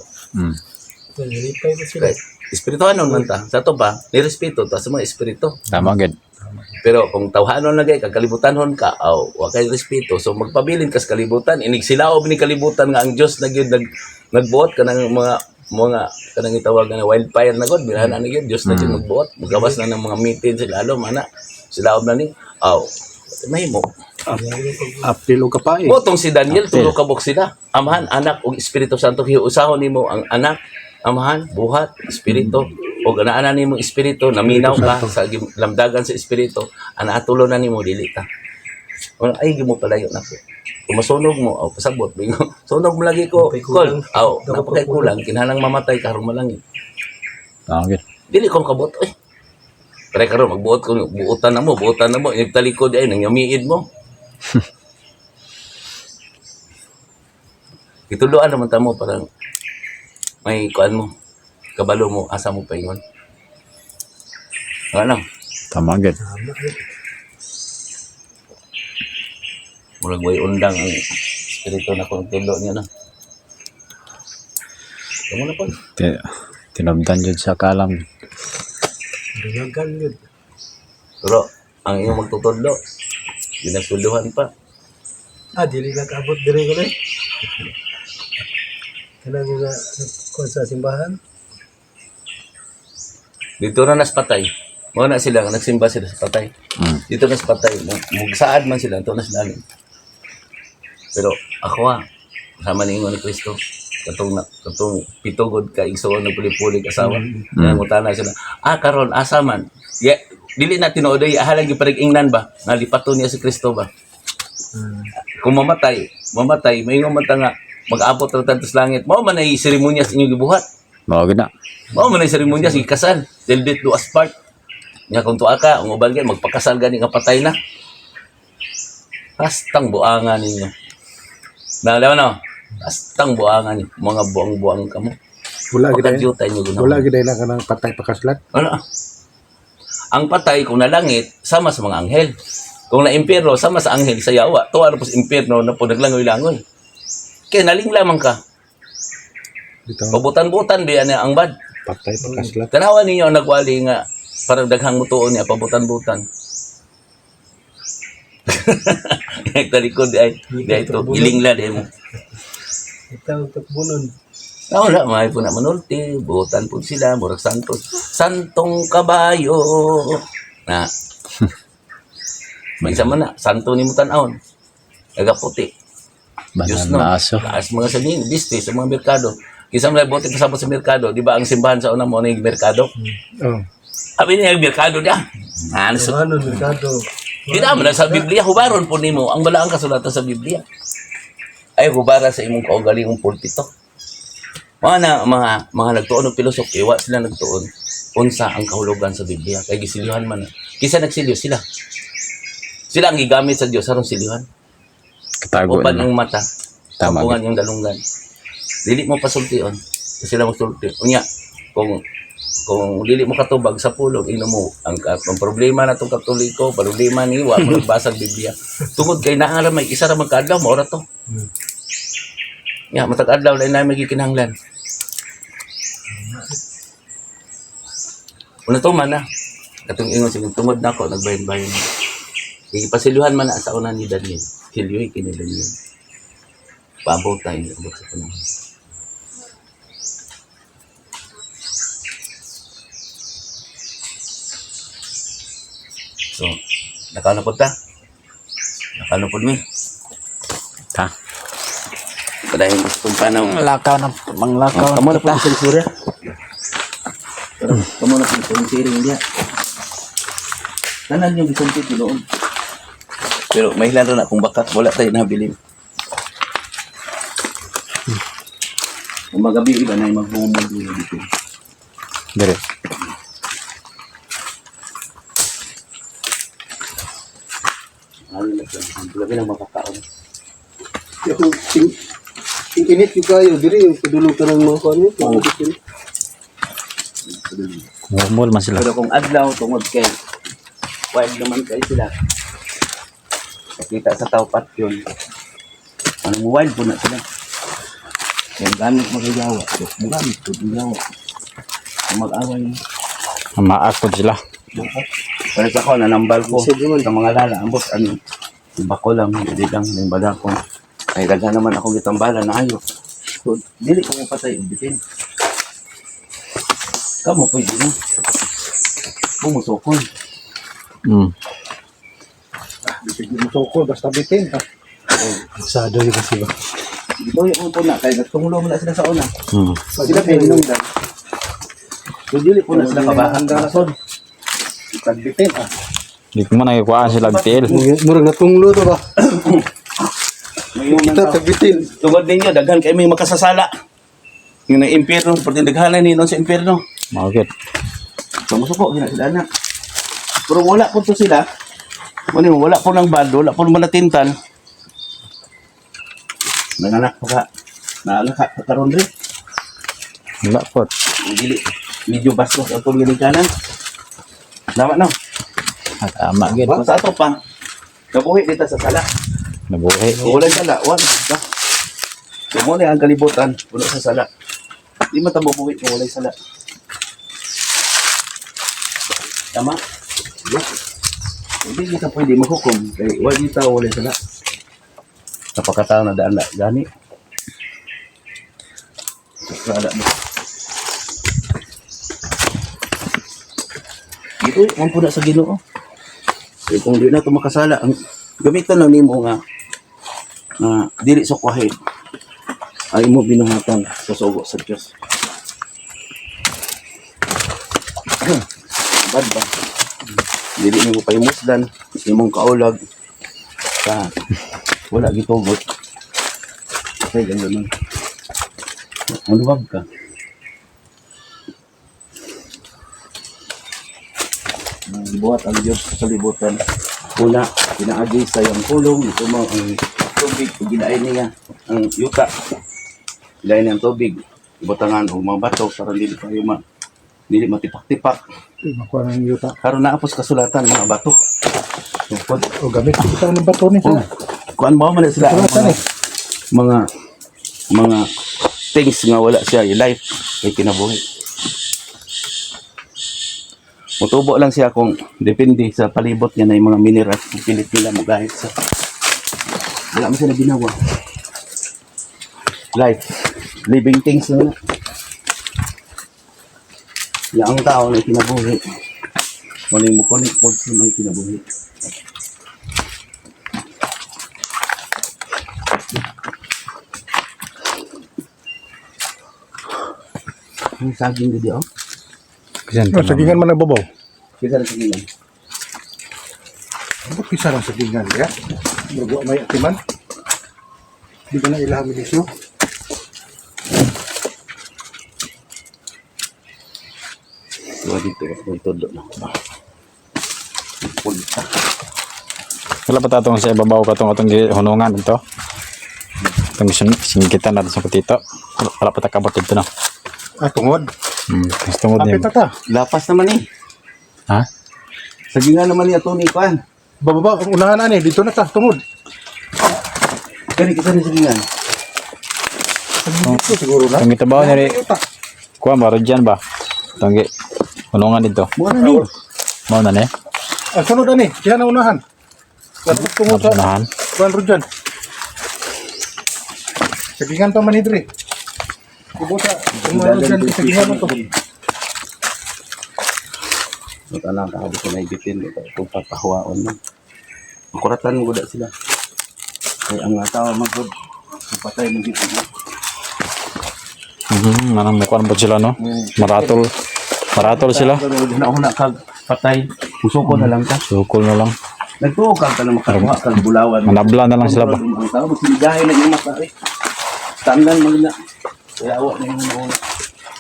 Verify mo sila. Kay espirituhanon man ta. Sa to pa, nirespeto ta sa mga espiritu. Tama gid. Pero kung tawhanon na gay kalibutanhon ka, aw, wa kay respeto. So magpabilin kas kalibutan, inig silaob ni kalibutan nga ang Dios na gyud nagbuot kanang mga kanang gitawag nga wildfire na god, bilhan na gyud Dios na gyud magbuot. Magawas na ng mga meeting sila alom ana. Silaob na ni aw. Mahimo. April o kapay. Motong si Daniel tulo ka buok sila. Amahan, anak ug Espiritu Santo hiusahon nimo ang anak, amahan, buhat, espiritu ug ana nimo espiritu naminaw ka sa lamdagan sa espiritu, ana atulo na nimo dili ta. Wala ay gimo palayo na ko. Kung masunog mo, aw pasabot bingo. Sunog mo lagi ko. Kol. Aw, napakay kulang kinahanglang mamatay ka aron malangit. Tama gid. Dili ko makabot oy. Pare karon magbuot ko buotan na mo, nagtalikod ay nangyamiid mo. Gituluan naman ta mo parang may kuan mo, kabalo mo, asa mo paingon. Ano? Tama gid. Murag way undang ang espiritu na kung tulo niya na. Kamo na po. Tinubdan jud sa kalam. Dungagan yun. Pero ang iyong magtutudlo, ginasuluhan pa. Ah, dili na kaabot diri ko eh. Kanang nga kuan sa simbahan. Dito na nas patay. Mao na sila, nagsimba sila sa patay. Dito na sa patay. Mugsaad man sila, ito na sila. Pero ako ah, kasama ni Ingon ni Kristo, katong pitugod ka igsuon nagpuli-puli asawa. Mm. Sila. Ah, karon asa man. Yeah, dili na tinuod ay ahalang giparig-ingnan ba nga lipaton niya si Kristo ba. Kung mamatay, mamatay, may man ta nga mag-abot ra tantos langit. Mao man ay seremonya sa inyong gibuhat. Mao gid na. Mao man ay seremonya sa ikasal. Till death do us part. Nya kung tuwa ka, ang uban kay magpakasal gani nga patay na. Kastang buangan ninyo. Nalaman no? Kastang buangan ninyo. Mga buang-buang kamo. Wala gid ay- Pagkadyuta inyo guna. wala gid ay na kanang patay pakaslat. Wala. Ang patay kung nalangit sama sa mga anghel. Kung na-impyerno sama sa anghel sa yawa. Tuwa na po sa impyerno na po naglangoy-langoy. Kaya naling lamang ka. Dito Pabutan-butan biya niya ang bad. patay pakaslat. Tanawa ninyo ang nagwali nga parang daghang mutuon niya pabutan-butan. Nagtalikod ay di ay to gilingla di mo. Itaw takbunon. Ah, wala, may po na manulti, butan po sila, murag santos. Santong kabayo. Na. May isa man na, santo ni mo tan-awon. Nagaputi. Diyos Banal no. na aso. Taas mga sa ning, biste sa mga merkado. Kisa mo bote pasabot sa merkado, di ba ang simbahan sa una mo na yung merkado? Oh. Abi niya yung merkado niya. Ano sa Ano merkado. Di naman na sa Biblia, hubaron po nimo ang balaang kasulatan sa Biblia. Ay hubara sa imong kaugalingong pulpito. Mga na, mga nagtuon og filosofi, wa sila nagtuon unsa ang kahulugan sa Biblia kay gisilyuhan man. Na. Kisa nagsilyo sila. Sila ang gigamit sa Dios aron silyuhan. Katago Upan na. ang mata. Tama Tampungan yung dalunggan. Dili mo pasultion. Sila magsulti. Unya, kung dili mo katubag sa pulong, ino mo ang problema na tong Katoliko, problema ni wa mo nagbasa og Biblia. Tungod kay naa ra may isa ra magkaadlaw mao ra to. Ya, matag adlaw lain na may gikinahanglan. Una to man na. Katong ingon sige tungod nako nagbahin-bahin. Gipasiluhan man na sa una ni Daniel. Silyoy kini Daniel. Paabot tayo abot sa panahon. So, nakano po ta? Nakano po mi? Ta. Padayon gustong panaw. Lakaw na manglakaw. Kamo na po yung sensura. Pero kamo na po yung siring niya. Tanan yung gisulti tinuod. Pero may hilaro na kung bakat wala tayo nabilin. Kung magabi iba na yung magbumod dito. Dire. Ano na siya? Ang gabi lang makakaon. Yung ting init yung kayo diri yung padulong ka ng mga kuan mo. Ngumol man sila. Pero kung adlaw tungod kay wild naman kay sila. Kita sa tawpat yun. Anong wild po na sila. Kaya gamit magayawa. So, gamit po magayawa. Kung mag-away. Maakod sila. Pero sa ako, nanambal ko. Sa mga lala, ambos, ano, iba ko lang, hindi lang, yung bala ko. Ay, daghan naman akong gitambala na ayo. So, dili ko mapatay, ubitin. Kamu, pwede na. Bumusokon. Bisig mo sukol basta bitin. Sado yung kasi ba. Ito yung po na, kaya nagtunglo mo na sila sa una. Sila pinungdan. So, dili po na sila kabahan. Tagbitin ah. Di ko man nagkuhaan sila og tiil. Murag natunglo to ba? Ngayon, Kita tagbitin. tungod ninyo, daghan kayo may makasasala. Yung na impyerno, pati daghanan ninyo sa impyerno. Maugit. So, musuko, gina sila na. Pero wala po to sila. Ano yun, wala po ng bad, wala po ng malatintan. Nanganak pa ka. Naanak ka karon rin. Wala po. Dili, medyo bastos ang itong ginikanan. Tama no? Ah, tama gid. Kung sa ato pa, nabuhi dito sa sala. Nabuhi. Kung wala sala, wala. Ba? So, muna ang kalibutan, wala sa sala. Di man ta mabuhi kung wala'y sala. Tama? Yeah. Hindi kita pwede maghukom. Kay wala dito wala'y sala. Napakatao na daan na gani. Sa sala mo. Dito, ang puna sa Ginoo. Kay kung di na ito makasala, ang gamitan lang nimo nga nga dili sa kwahe ay mo binuhatan sa sugo sa Dios. Bad ba? Dili nimo pahimuslan imong kaulag sa wala gitugot. Kay ganun man. Maluwag ka. Buhat ang Diyos sa kalibutan. Una, pinaagi sa iyang pulong, itumaw ang tubig, ug gilain niya ang yuta. Gilain niya ang tubig, ibutangan og mga bato para dili kayo ma dili matipak-tipak. Makuha ng yuta. Karon naa pos kasulatan mga bato. Tungkol. O gamit kita ng bato ni Oh, sila. kuan mo man na sila ang Kasulatan mga, eh. mga mga things nga wala siya life kay kinabuhi. Mutubo lang siya kung depende sa palibot niya na yung mga minerals kung pilit nila mo gahit sa wala man sila ginawa. Life, living things na na. Ya, ang tao na kinabuhi. Wala yung mo connect po sa may kinabuhi. Ang saging dito, oh. Kusan Oh, sagingan man ang babaw. Kisa na sagingan. Ba't kisa lang sagingan ya? Murag wa may atiman. Di ka na ilahang milisyo. Diba dito, may todo na. Pulta. Wala pa tatong sa ibabaw katong atong gihunungan ito. Itong singkitan natin sa kutito. Wala pa ta kabot dito, no. Ah, tungod. Tungod niyo. Kapit na ta. Lapas naman eh. Ha? Sige nga naman niya ni kuan. Bababa, ang unahan na ni. Dito na ta, tungod. Kani kita ni sagingan. Dito siguro na. Tunggi tabaw ni kuan ba rodyan ba? Tunggi. Unungan dito. Mo na ni. Mao na ni. Ah, sunod ani. Siya na unahan. Tapos tungod sa Unahan. kuan rodyan. Sagingan pa man ni diri. Kubuta, kung ano dyan, sagingan mo to. Mata lang ka ko na ibitin ito kung papahuwaon mo. Makuratan mo guda sila. Kay ang nga tao magod patay mo gid. Manang mukuan po sila, no? Maratol. Maratol sila. Na una kag patay, musuko na lang ka. Sukol na lang. Nagtuo ka ka na makakuha kag bulawan. Manabla na lang sila ba? Ang tao sinigahin na yung mata eh. Tanggal mag na. Kaya awa na yung nauna.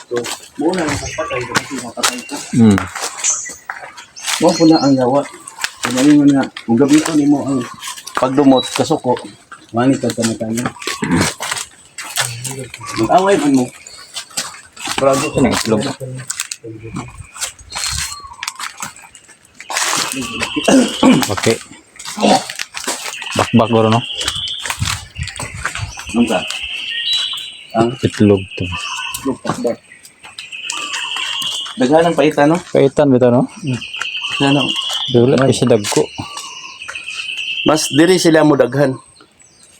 So, muna lang kag patay kasi mapatay ka. Mo po na ang yawa. Kaya nga, kung gamiton nimo ang pagdumot kasuko, mani kag kamatayon. Mag-away man mo. Brago ko ng itlog. Okay. Bakbak guro, no? Nung ka? Ang Itlog to. lugtak. Daghan ang paita, no? Kaitan bitaw, no? Daghan ang- Wala pa siya dagko. Mas diri sila mo daghan.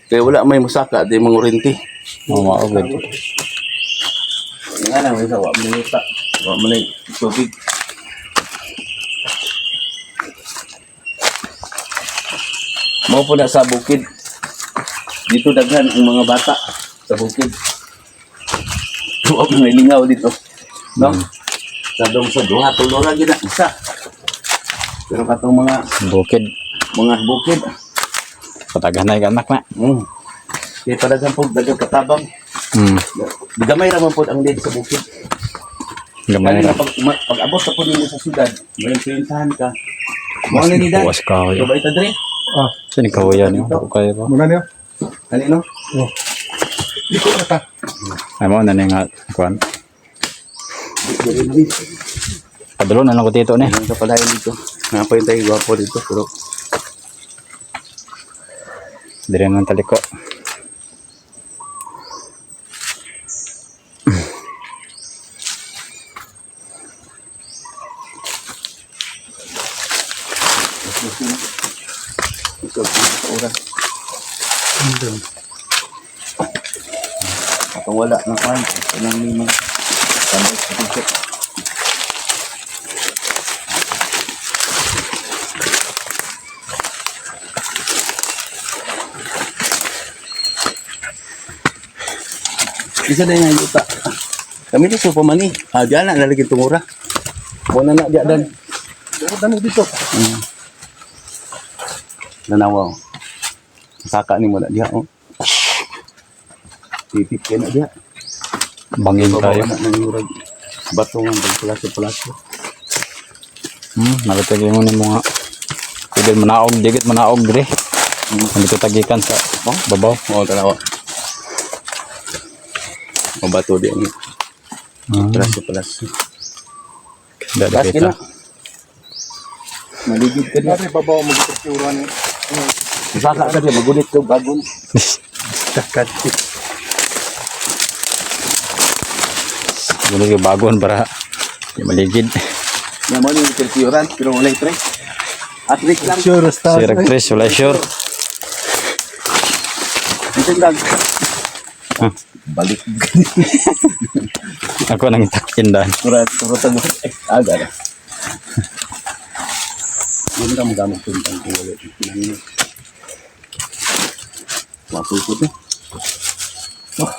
Kaya wala may musaka, di mangurinti. Oh, maugod. Nga na, may wa man yuta. Wa man ay tubig. Mao po na sa bukid. Dito daghan ang mga bata sa bukid. Wa man may lingaw dito. No? Sa dong sa duha tulo ra gyud na isa. Pero katong mga Bukid. mga bukid, Pataghan na yung anak na. Kay padaghan po daghang katabang. Gamay ra man pod ang lead sa bukid. Gamay Kani ra. na pag, pag abot sa po nimo sa syudad, may influensahan ka. Mao na ni Dan. Buwas kahoy. So ba ita dre? Ah, Sino kahoyan yun? Ako kayo ba? muna niyo. Ani no? Oh. Dito na ta. Ay mo na nga kuan. Padalo na lang ko dito ni. Ang kapalayan dito. Napay tayo gwapo dito pero Dire man taliko. ito sa oras. Atong wala na kan, kanang ni mga tambay sa dito. Isa na yung yuta. Kami di pa man ni. Ah, diyan na lalagyan tungura. Muna na diyan dan. Tungod na dito. Nanawaw. Saka ni mo na diha oh. Tipit kayo na diha. Bangin tayo. Babaw na ng murag bato nga pagpulaso-pulaso. Nalutag mo ni mga Digit manaog, digit manaog dire. Dito tagikan sa babaw. Oo, tanawa. O bato di ang pulaso-pulaso. Dali Taas kita. kina. Maligid ka na. Dari babaw mo dito ni. Saka ka diha, magulit ka bagon. Takat. Wala yung bagon para di maligid. Nga mo ni tirtiyuran, pero walay tre. Atrik lang. Sure, Si Rectress, wala sure. Ito lang. Balik. Ako nang itakindan. Surat, surat ang eh, aga na. Hindi ka magamit kung pang kung wala. Mapupot eh. Oh.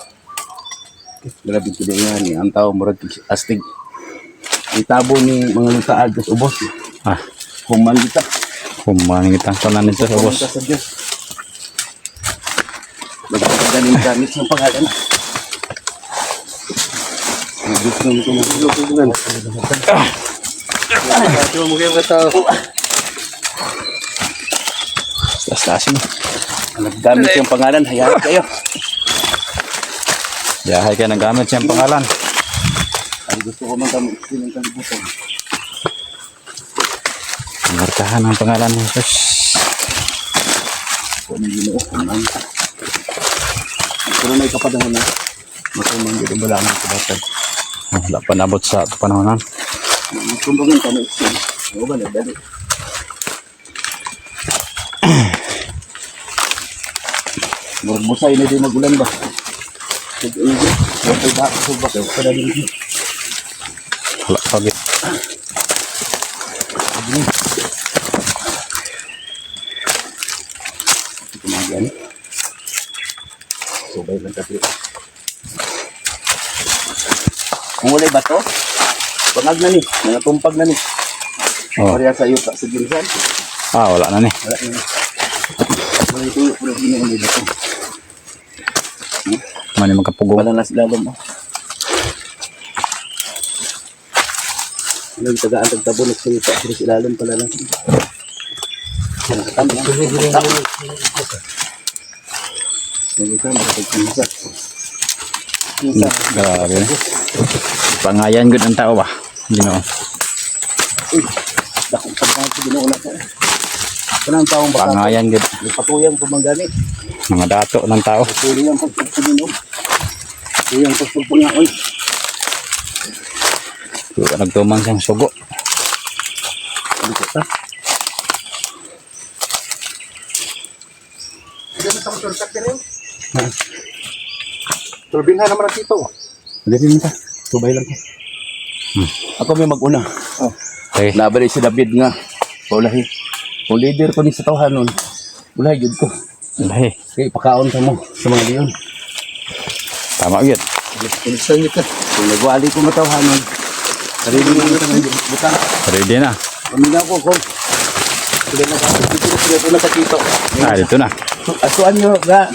Grabe ko din yan eh. Ang tao murag astig. Itabo ni mga lutaad kas ubos. Ah, Human kita. kumain kitang tanan nito sa Human boss. ka sa Diyos. Nagpapagaling gamit ng pangalan. Ang Diyos nang tumulong. Mo kayo tao. Taas-taas mo. Naggamit yung pangalan, hayaan kayo. Yahay kay nagamit siyang pangalan. Ang gusto ko man kami ng kalibutan. Markahan ang pangalan ni Jesus. Kung anong Ginoo, kung man. Pero may kapanahon na matuman gid ang balaan ng kabatan. Wala pa nabot sa panahonan. Kumbaga kami extend. Oo ba nagdali? Murag busay na din magulan ba? Tig-igi. Wala ba ako ba? Padali. Wala pa gid. Kumagan. Subay lang tapi. Kung walay bato, bangag na ni, nangatumpag na ni. Oh. Pareha sa yuta sa ginsan. Ah, wala na ni. Wala na ni. Wala ito, wala ginoo may bato. Mani magkapugong. Wala na sila mo. Ano yung tagaan tagtabo sa yuta pero sa ilalim pala lang. Grabe. Pangayan gud ang tao ba? Ginoo. Uy, dakong pagkakas sa Ginoo na po. Kanang taong baka. Pangayan gud. Nagpatuyang ko man gani. Mga dato ng tao. Patuloy ang pagpagpagino. Patuloy ang pagpagpangaon. Wala nagtuman siyang sugo. Dito ta. Turbina naman ang tito. Dito ta. Tubay lang ko. Ako may mag-una. Oh. Okay. Nabalik si David nga. Paulahi. Kung leader ko ni sa tawhan nun, ulahi gyud ko. Lahi. Kay pakaon sa mo sa mga leon. Tama gyud. Pinsan niyo ka. Kung nagwali ko matawhan nun, sarili mo na ng butang. Ready na. Paminaw ko kung sila na dito na sila na kakito. Ah, dito na. Asuan nyo, ga,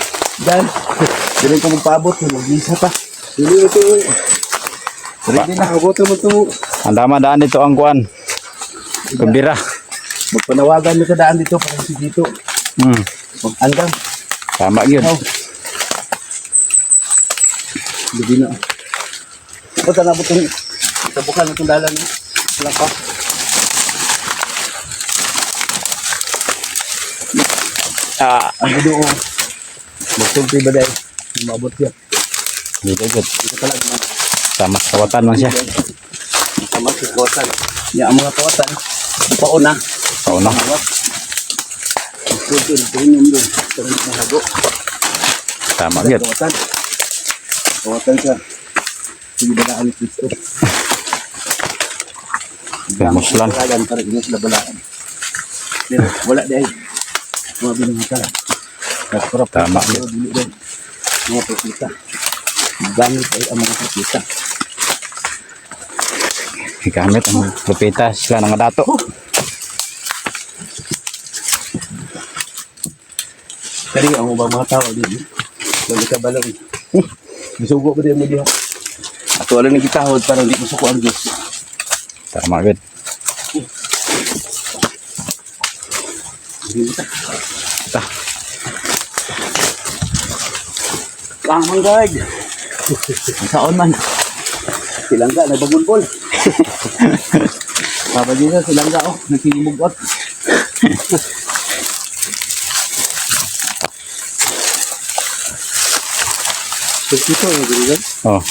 dan. Dili ko magpaabot, mag-misa pa. Dili mo to. Ready na. Abot naman to. Ang dama daan dito ang kuan. Kubira. Magpanawagan nyo sa daan dito para si dito. Mag-andam. Tama gyud. Oh. Gabi na. Ba't ang abot itong tabukan itong dalan? Wala pa. Ah, Ang gudo ko. Magsulti ba dahil? Maabot siya. dito gyud. Dito talaga man. Sama sa kawatan man siya. Sama sa kawatan. Ya, ang mga kawatan. Pauna. Pauna. Hawak. Magsulti. Tingin doon. Sa mga hago. Tama gyud. Kawatan. Kawatan siya. Sige balaan ni Kristo. Muslan. Balaan para hindi sila balaan. Pero wala dahil. Mga binangatan. Nagparap. Tama. Dili dahil. Mga propita. Gamit ay ang mga propita. Gigamit ang propeta sila nga dato. Kari ang ubang mga tao dili. Wala ka balang. Gisugo ba din mo diha? Ato wala nang gitahod para hindi masuko ang Diyos. Tama gyud. Hindi ta. Ta. Kamang guard. Ang saon man. Silangga, nagbagulbol. Papa Jesus, silangga oh, nagsimugot. Tito, ang dili Oh,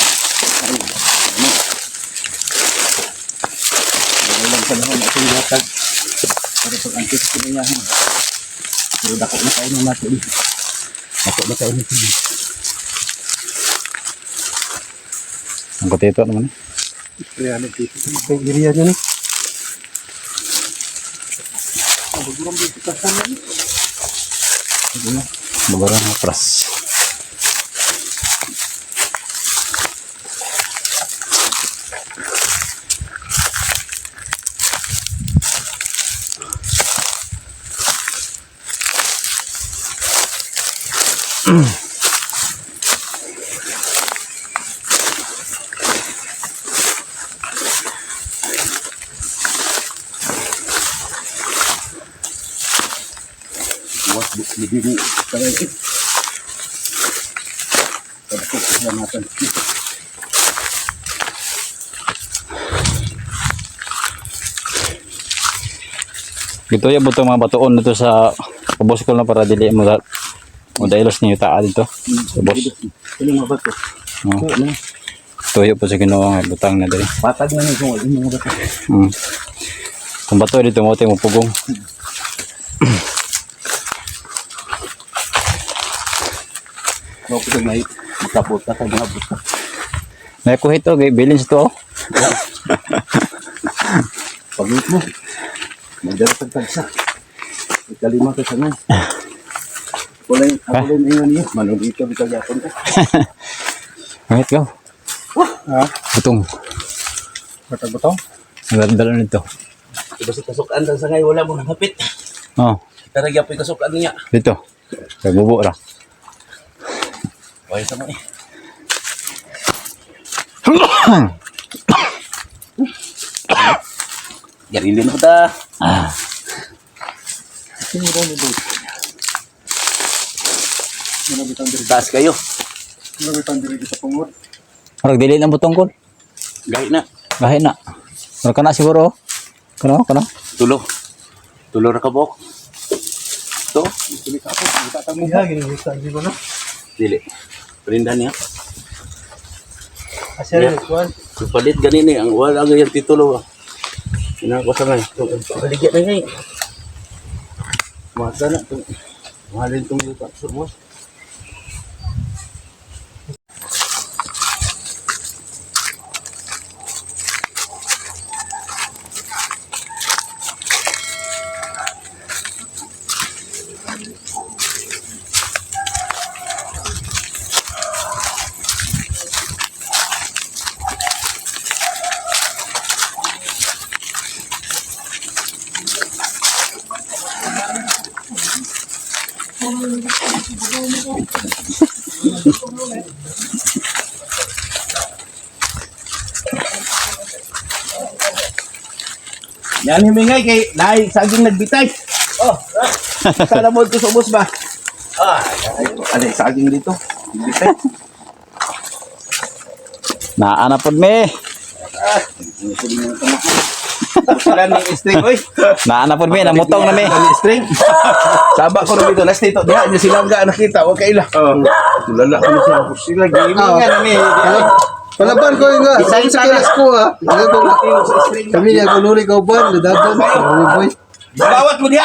Walang panahon atong gatag. Para pag antes ko niya. Pero dako na kayo ng nato. Dako na kayo nito. ang kutito naman. Eh. Kaya ano dito. Kay area niya ni. Bagoro na pras. Buwas bigini. Tagay. Pasalamatan. Gito ya buto mga batuon dito sa ubos ko na para dili mo mo dailos ni yuta dito. Sa ubos. Ini mga bato. Oh. Oo, na. Tuyo po sa Ginoo nga butang na diri. Patag na ni kung wala mga bato. Kung bato dito mo mo pugong. Mo ko may makabuta ka mga buta. May kuhit og bilin sa to. Oh. Pagit mo. Magdala kag tagsa. Ikalima ka sa ngay. Wala yung ako rin ingon niya. Manuli ka bitag yapon ka. Right go. Ha? Butong. Batang-batong. Dala nito. Diba sa kasukan sa sangay wala mo nangapit. Oh, Tara gyapon kasukan niya. dito. Kay bubo ra. Wala sa mo eh. Garilin ko ta. Ah, Sino ni Boy? Muna bitang diri. Taas kayo. Muna bitang diri sa pungod. Murag dili na butong kon. Gahi na. Gahi na. Murag kana siguro. Oh. Kano kano? Tulo. Tulo ra ka buok. To. Dili ka ako, kita ta mo. Ya, gini sa ko na. Dili. Prinda niya. Asa Yeah. kuan? Kapalit ganin eh. Ang wala ang yung titulo. Inako sa ngay. Baligya na ngay. Mata na. Itong, mahalin itong yuta. So, boss. Yan himingay kay dahil saging nagbitay. Oh, sana mo ito sa ubos ba? Ah, ay, saging dito. Nagbitay. Naa na pod me. Sila ni string, oy. Naa na pod me, namutong na me. Ni string. Saba ko na dito, last dito. Diha niya sila nga nakita, wa kaila. Oh. Lala ko siya. Sila gaming nga na ni. Palaban ko nga. Isa- Sa kilas ko ha. Kami niya kuluri ko ban, dadaban. Boy. Bawat mo diha.